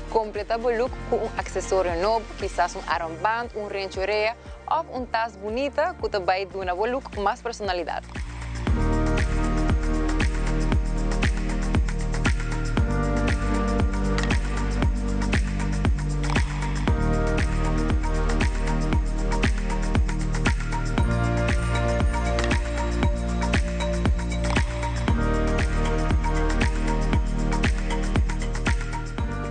Completa bo look cu un accesorio nobo, kisas un armband, un rencho rea of un tas bunita cu ta bay duna bo look mas personalidad.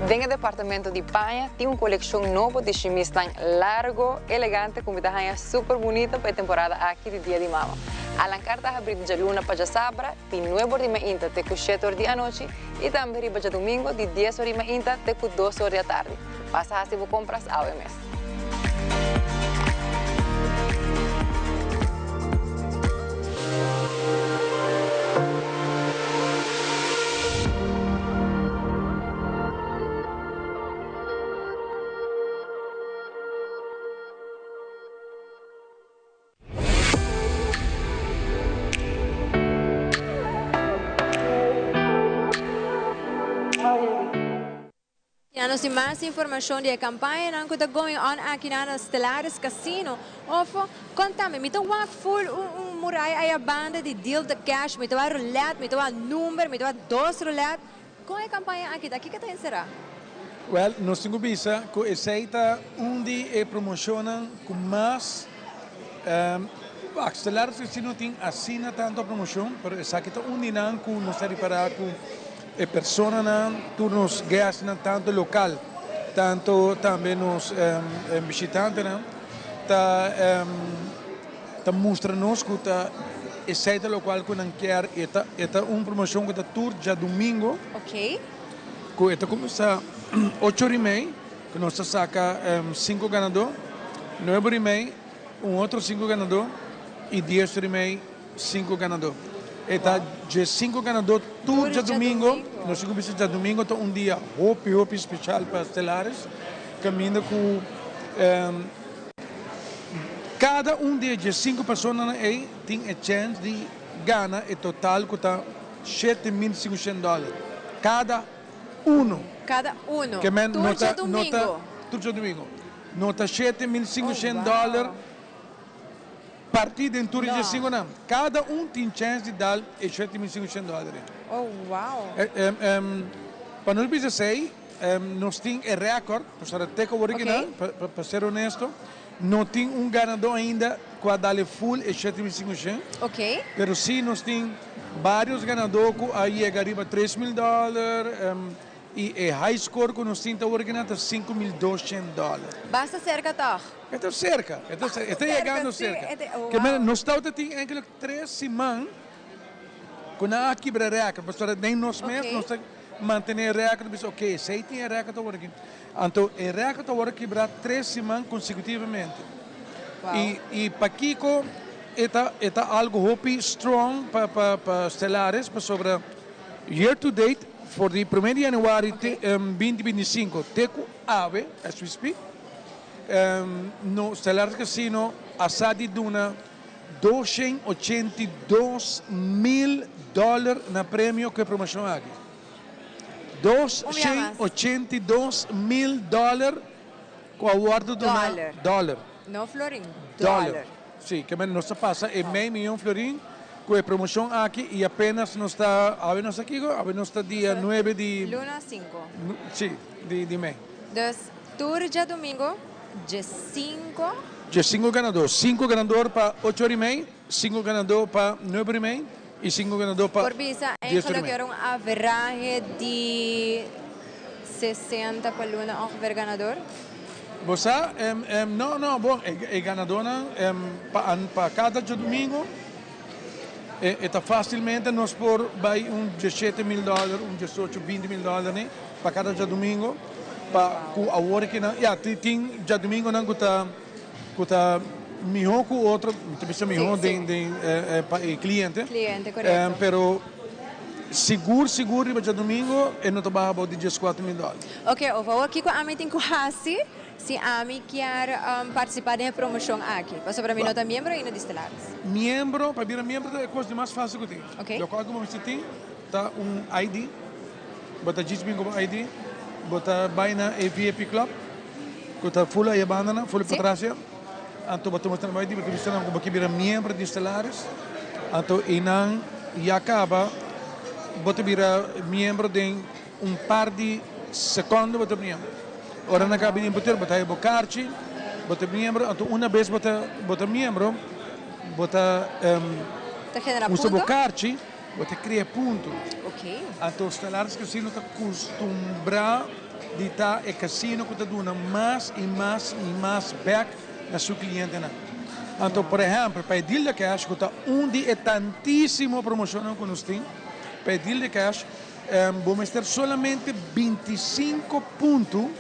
Den e departamento di paña tin un coleccion nobo di shimisnan largo, elegante cu mi ta haña super bunita pa e temporada aki di Dia di Mama. Alancar ta habri di djaluna pa djasabra di nuebe or di mainta te cu shete or di anochi y tambe riba djadumingo di dies or di mainta te cu dos or di atardi. Pasa haci bo compras awe mes. Ya nos. nos tin mas informacion di e campañanan cu ta going on aki na Stellaris Casino. Of, contame, mi ta wak full un un muraya aya banda di deal the cash, mi ta wak roulette, mi ta wak number, mi ta wak dos roulette. Con e campaña aki ta? Kico ta encera? Wel, nos tin cu bisa cu esey ta un di e promocionnan cu mas Wak, Stellaris Casino tin asina tanto promocion, pero esaki ta un di nan cu nos ta ripara cu e personanan, tur nos guestnan, tanto local, tanto tambe nos bishitantenan, ta ta mustra nos cu ta esey ta locual cu nan kier y e ta un promocion cu ta tur djadumingo, cu e ta cuminsa ocho ora y mei, cu nos ta saca cinco ganador, nuebe ora y mei un otro cinco ganador y dies ora y mei cinco ganador. E ta dje cinco ganador tur djadumingo. Nos tin cu bisa djadumingo ta un dia hopi hopi special pa Stellaris caminda cu cada un di e dje cinco personanan ey tin e chens di gana e total cu ta 7500 dollar cada uno. Cada uno. Ke men Tur no ta no ta djadumingo. tur djadumingo. No ta 7500 dollar Parti den tur e diesinkonan. Kada un tin chèns di dal e 7500 dòler ei. Oh, wow! Pa nos bisa esei, nos tin e rèkòrt, pasobra te ku awor kinan, pa ser honesto, no tin un ganadó ainda ku a dal e full e 7500. Pero sí nos tin vários ganadó ku a yega riba 3000 dòler. Y e high score cu nos tin ta awor akinan ta 5200 dollar. Basta cerca toch? E ta cerca, e ta cerca, e ta yegando cerca. Ke menen nos tawata tin enkele tres siman cu nan a kibra record, pasobra den nos mes nos ta mantene e record, bisa ok esey tin e record awor aki. Anto e record a worde kibra tres siman consecutivamente. Y y pakico e ta e ta algo hopi strong pa pa pa Stellaris pasobra year to date For di prome di januari te 2025 te ku awe, as we speak, no Stellaris Casino a sa di duna 282 mil dòler na premio ku e promoshon aki. 282 mil dòler ku a wòrdu duna. Dòler. No florin, dòler. Dòler. Sí, ke men nos ta pasa e mei miyon florin ku e promoshon aki i apenas nos ta, awe nos ta kiko? Awe nos ta dia nuebe di. Luna sinku. Sí, di mei. Dus tur djadumingu dje sinku. Dje sinku ganador. Sinku ganador pa ocho ora i mei, sinku ganador pa nuebe ora i mei i sinku ganador pa Por bisa dies ora i eigenlijk mei. era un averahe di 60 pa luna ongeveer ganador. Bo sa, no, no, bon, e ganadónan pa pa kada djadumingu e ta fásilmente nos por bai un 17 mil dòler, un 18, 20 mil dòler ni pa kada djadumingu pa ku awor kinan, ya, tin djadumingunan ku ta ku ta mihó ku otro, mi ta bisa mihó den den pa e kliente. Kliente, korekto. Pero sigur sigur riba djadumingu e no ta baha abou di 14 mil dòler. Ok, of awor kiko ami tin ku hasi si ami kier partisipá den e promoshon aki? Pasobra mi no ta miembro ainda di Stellaris. Miembro, pa bira miembro ta e kos di mas fásil ku tin. Lokual ku bo mester tin ta un ID. Bo ta djis bin ku bo ID, bo ta bai na e VIP Club ku ta ful aya bandanan, ful patras ya. Anto bo ta mustra nan bo ID, bo ta bisa nan ku bo ke bira miembro di Stellaris. Anto einan ya kaba bo ta bira miembro den Un par di sekondo bo ta miembro. Ora nan kaba bini boter, bo ta haya bo karchi, bo ta miembro, anto una bes bo ta bo ta miembro, bo ta Ta genera usa bo punto? karchi, bo ta krea punto. Ok. Anto Stellaris Casino ta kustumbrá di ta e kasino ku ta duna mas i mas i mas bèk na su klientenan. Anto por ehèmpel pa e deal de cash ku ta un di e tantísimo promoshonnan ku nos tin, pa e deal de cash, Bo mester solamente 25 punto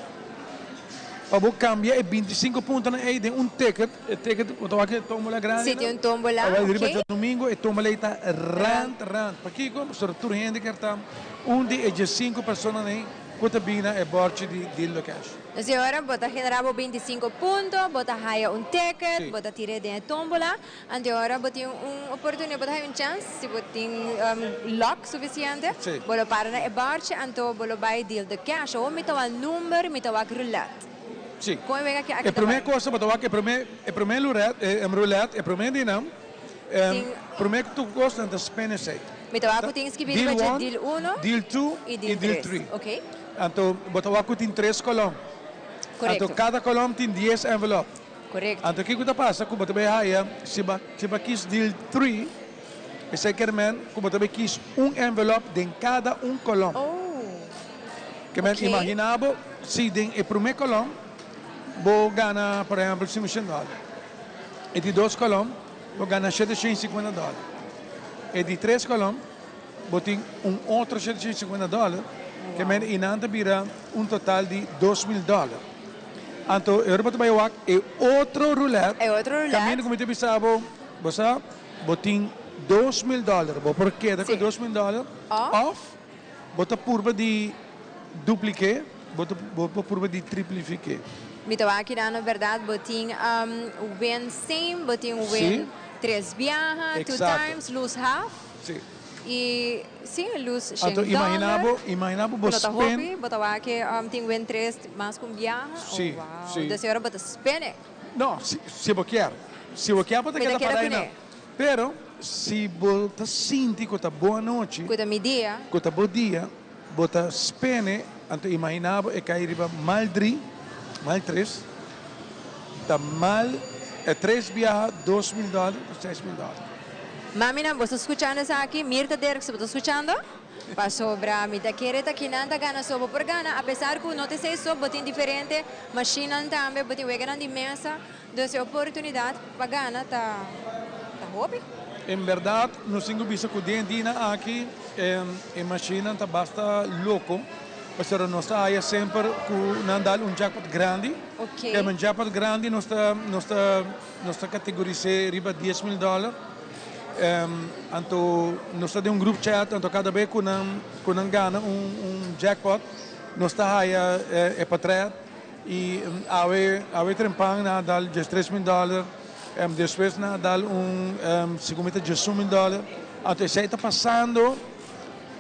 pa bo cambia e 25 puntonan ey den un ticket. E ticket, bo ta wak e tombola grandi Si, no? tin un tombola, Awel riba ok. djadomingo e tombola ey ta rand rand. Pakico? Pasobra tur hende kier ta un di e 15 personanan ey. ku ta bini na e bòrchi di Deal the Cash. Dus e ora bo ta generá bo 25 punto, bo ta haya un ticket, Sí. bo ta tir'é den e tómbola, anto e ora bo tin un oportunidat, bo ta haya un chèns, si bo tin lòk sufisiente, Sí. bo lo para na e bòrchi, anto bo lo bai Deal the Cash. Awor mi ta wak number, mi ta wak rulèt. Sí. Kon e wega aki E ta promé bai? kos bo ta wak e promé e promé lurèt, e rulèt, e promé di nan, Tin. promé tur kos nan ta spin esei. Mi ta wak ku tin skibí Deal riba dje one, deal uno deal two i i deal deal tres. three. Ok. Anto bo ta wak ku tin tres kolòm. Korekto. Anto kada kolòm tin dies envelòp. Korekto. Anto kiko ta pasa ku bo ta bai haya si bo si bo a kis deal three, esei kier men ku bo ta bai kis un envelòp den kada un kolòm. Oh. Ke men Ok. imaginá bo si den e promé kolòm bo gana por ehèmpel 500 dòler. E di dos kolòm bo gana 750 dòler. E di tres kolòm bo tin un otro 750 dòler, ke men Wow. i nan ta bira un total di 2000 dòler. Anto e ora bo ta bai wak e otro rulèt, E otro kaminda rulèt. ku mi ta bisa bo, bo sa bo tin 2000 dòler, bo por keda ku e Sí. 2000 dòler Òf. òf Bo ta purba di dupliké, bo ta bo por purba di triplifiké. Mi ta wak keda na berdad bo tin win same, bo tin win Sí. tres biaha, two Exacto. times, lose half. Sí. Y sí, lose shen Anto imagina dollar. bo, imagina bo bo Ku no ta spend. hopi, bo ta wak ke tin win tres mas ku un biaha. Oh Sí, wow. sí. Dus e ora bo ta spend e. No, si si bo kier. Si bo kier bo ta Mi ta keda keda para kuné. einan. Pero si bo ta sinti ku ta bo anochi. Ku ta mi dia. Ku ta bo dia, bo ta spene, anto imagina bo e kai riba mal dri, mal tres, ta mal e tres biaha 2000 dòler, ta 6000 dòler. Maminan, bo ta skuchando esaki? Mirta Derks, bo ta skuchando? Pasobra mi ta kere ta kinan ta gana so bo por gana, apesar ku no ta esei so, bo tin diferente mashinnan tambe, bo tin weganan di mesa. Dus e oportunidat pa gana ta ta hopi. En berdad nos tin cu bisa cu den dianan aki e machinenan ta basta loco, pasobra nos ta haya semper cu nan dal un jackpot grandi. Ok. E un jackpot grandi nos ta nos ta nos ta categoris'e riba 10,000 dollar. Anto nos ta den un group chat, anto cada bes cu nan cu nan gana un un jackpot nos ta haya e patret. I awe awe trempan nan a dal 13,000 dòler, despues nan a dal un segun mi ta 11,000 dòler. Anto esei ta pasando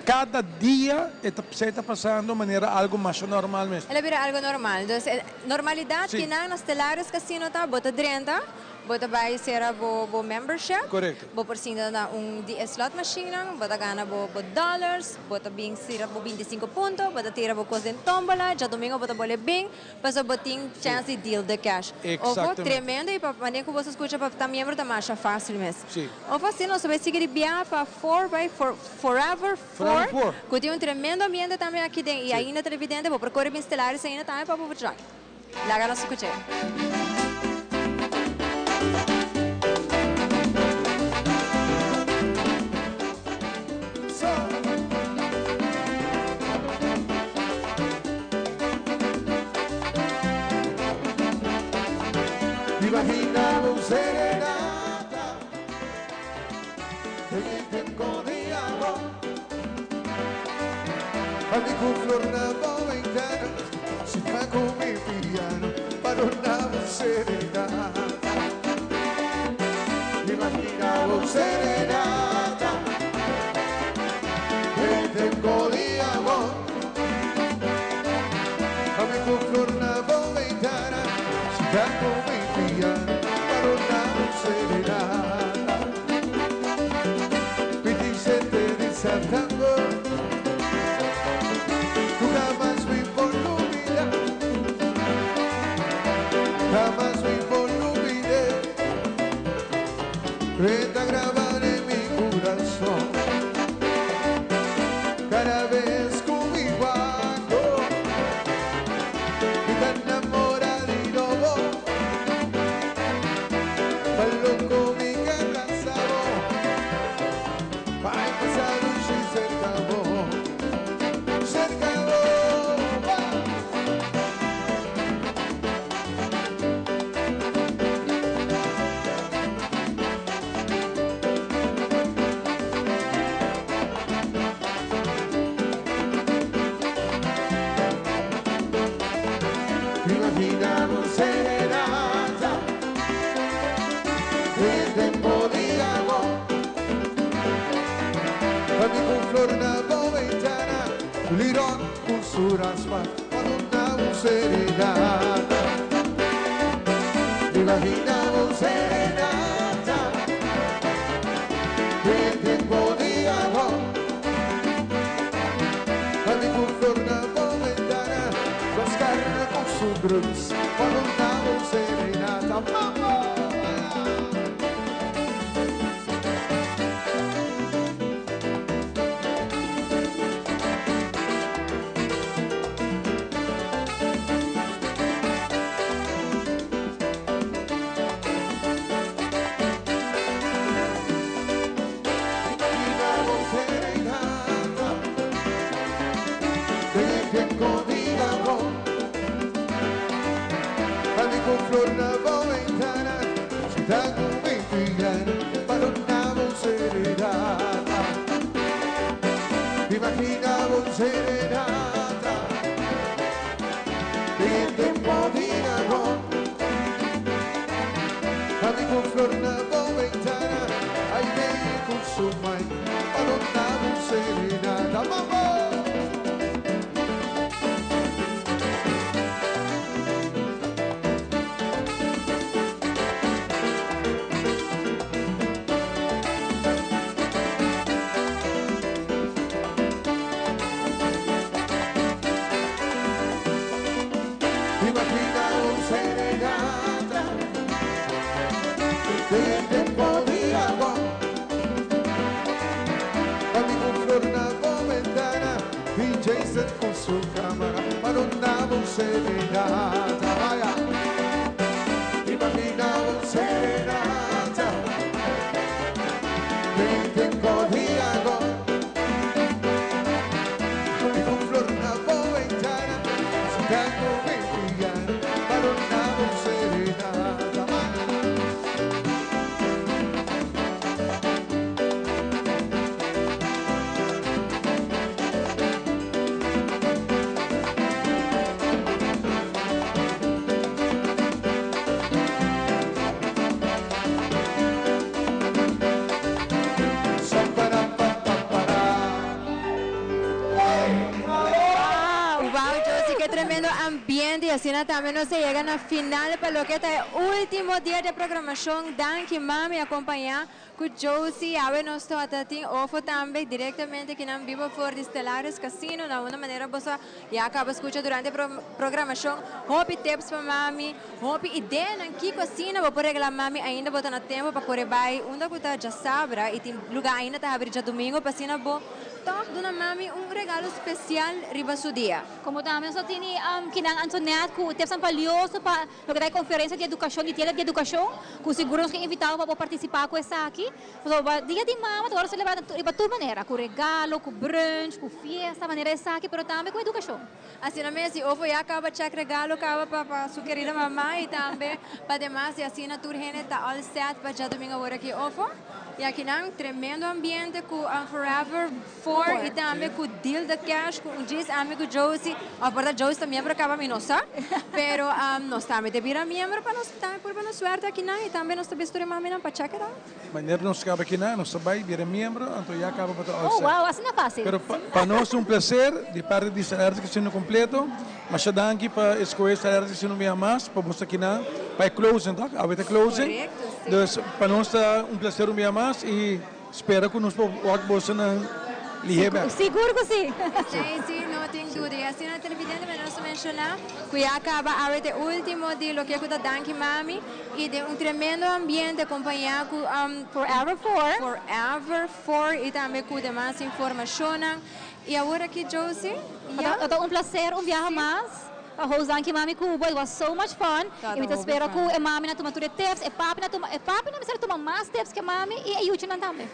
kada dia e ta esei ta pasando manera algo masha normal mes. El a bira algo normal. Dus e normalidat kinan na Stellaris Casino ta bo ta drenta, bo ta bai sera bo bo membership, Korekto. bo por sinta na un di e slot machinenan, bo ta gana bo bo dollars, bo ta bin sira bo 25 punto, bo ta tira bo kos den tombola, djadomingo bo ta bole bin, pasobra bo tin chance di deal the cash. Ofo, Exactamente. tremendo y pa manera cu bo ta scucha pa ta miembro ta masha facil mes. Sí. Ofo, asina nos ta bay sigui di bia pa four by four, forever four, Forever four. cu tin un tremendo ambiente tambe aki den y Sí. ainda televidente bo por core bin Stellaris ainda tambe pa bo por join. Laga nos scuch'é. Imagina un serenata Den tempo di amor Ami cu flor na bo ventana Sinta cu mi piano Pa duna bo serenata Imagina un serenata Den tempo di amor Ami cu flor na bo ventana Sinta cu mi piano Pa duna bo serenata 27 di september Nunca mas mi por lubida Jamás mi por lubida Renta graba John ku su raspa pa duna un serenata. Imagina un serenata den tempo di amor. Ami ku flor na bo bentana, Oscar ku su drums pa duna un serenata. Mambo! Serenata Den tempo di amor Ami ku flor na bo ventana Ai lei ku su mai Pa duna un serenata Mambo! Imagina un serenata Den tempo di amor Ami ku flor na bo bentana I Jason ku su camara Pa duna un serenata Vaya Imagina un serenata Den tempo di amor Ami ku flor na bo bentana Si tango mi piano Pa duna un serenata Wow, Josie, ke tremendo ambiente y asina tambe nos a yega na final pa loke ta e ultimo dia di e programacion. Danki mami acompaña cu Josie. Awe nos tabata tin ofo tambe directamente kinan bibo for di Stellaris Casino. Na una manera boso ya caba scucha durante e programacion hopi tips pa mami, hopi ideanan kico asina bo por regla mami ainda bo ta na tempo pa core bay unda cu ta djasabra y tin lugar ainda ta habri djadomingo pa asina bo Tòg duna mami un regalo spesial riba su dia. Komo tambe nos lo tini kinan Antoinette ku tipsnan balioso pa loke ta e konferensia di edukashon di Dia di Edukashon ku sigur nos ke invitá bo pa bo partisipá ku esaki. Pasobra Dia di Mama ta wòrdu selebrá riba tur manera, ku regalo, ku brunch, ku fiesta manera esaki pero tambe ku edukashon. Asina mes di Ofo ya kaba chèk regalo kaba pa pa su kerida mama i tambe pa demas i asina tur hende ta all set pa djadumingu awor aki Ofo. I akinan tremendo ambiente ku Forever Four i tambe ku Deal the Cash ku un djis ami ku Josie of por ta Josie ta miembro kaba mi no sa pero nos tambe ta bira miembro pa nos tambe purba nos suerte akinan i tambe nos ta bisa tur e maminan pa check it out. Manera nos kaba akinan nos ta bai bira miembro anto ya kaba pa ta all Oh set. wow asina facil. Pero pa nos un placer di parti di Salaris Casino completo. Masha danki pa escoge Salaris Casino un biaha mas pa bo ta akinan pa e closing toch? Awe ta closing. Correcto si. Dus pa nos ta un placer un biaha mas y spera cu nos por wak bosonan lihe bek. Sigur cu si. Si si no tin duda y asina televidente manera nos a menciona cu ya caba awe ta e ultimo di loke cu ta Danki Mami y den un tremendo ambiente acompaña cu Forever Four. Forever Four y tambe cu demas informacionnan. Y awor aki Josie, ya. Ta un placer un biaha mas pa host Danki Mami cu bo. It was so much fun. Y mi ta spera cu e mami nan tuma tur e tips, e papi nan tuma, e papi nan mester tuma mas tips cu e mami y e yuchinan tambe.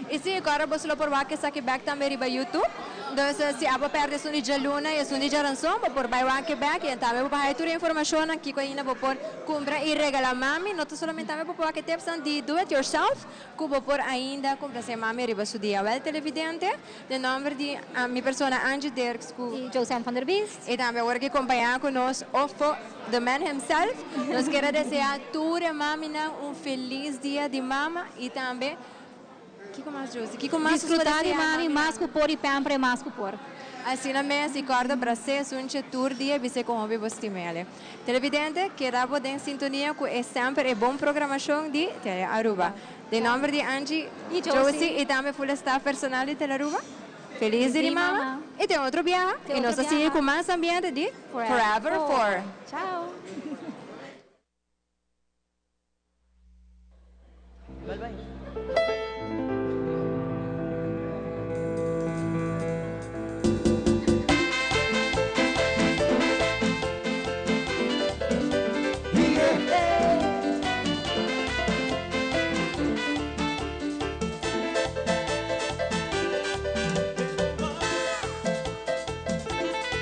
Y si, cora boso lo por wak esaki bek tambe riba YouTube. Dus si abo perde esun di djaluna y esun di djaranson, bo por bay wak e bek y tambe bo por haya tur e informacionnan kico ainda bo por cumpra y regala mami. No ta solamente tambe bo por wak e tipsnan di do it yourself cu bo por ainda complace mami riba su dia. Wel televidente, Den nomber di mi persona Angie Dirks cu. Y Joseanne van der Biest. Y tambe awor ki compaña cu nos Ofo the man himself. Nos kier a desea tur e maminan un feliz dia di mama y tambe kiko mas Josie? Kiko mas nos por Disfruta di desea mami maminan? mas cu por y pamper e mas cu por. Asina mes y corda bras'e sunche tur dia bis'e con hopi bo stim'ele. Televidente, keda bo den sintonia cu e semper e bon programacion di Tele Aruba. Den nomber di Angie, Y Josie y tambe full staff personal di Tele Aruba, feliz dia di mama y te otro biaha y nos ta sigui cu mas ambiente di Forever 4. Ciao.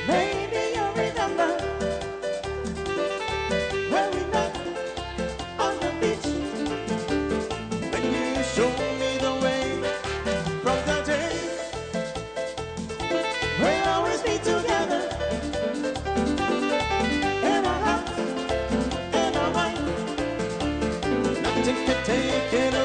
Maybe you remember when we met on the beach. When you show me the way from the day we'll always be together in our hearts, in our mind. Nothing can take it.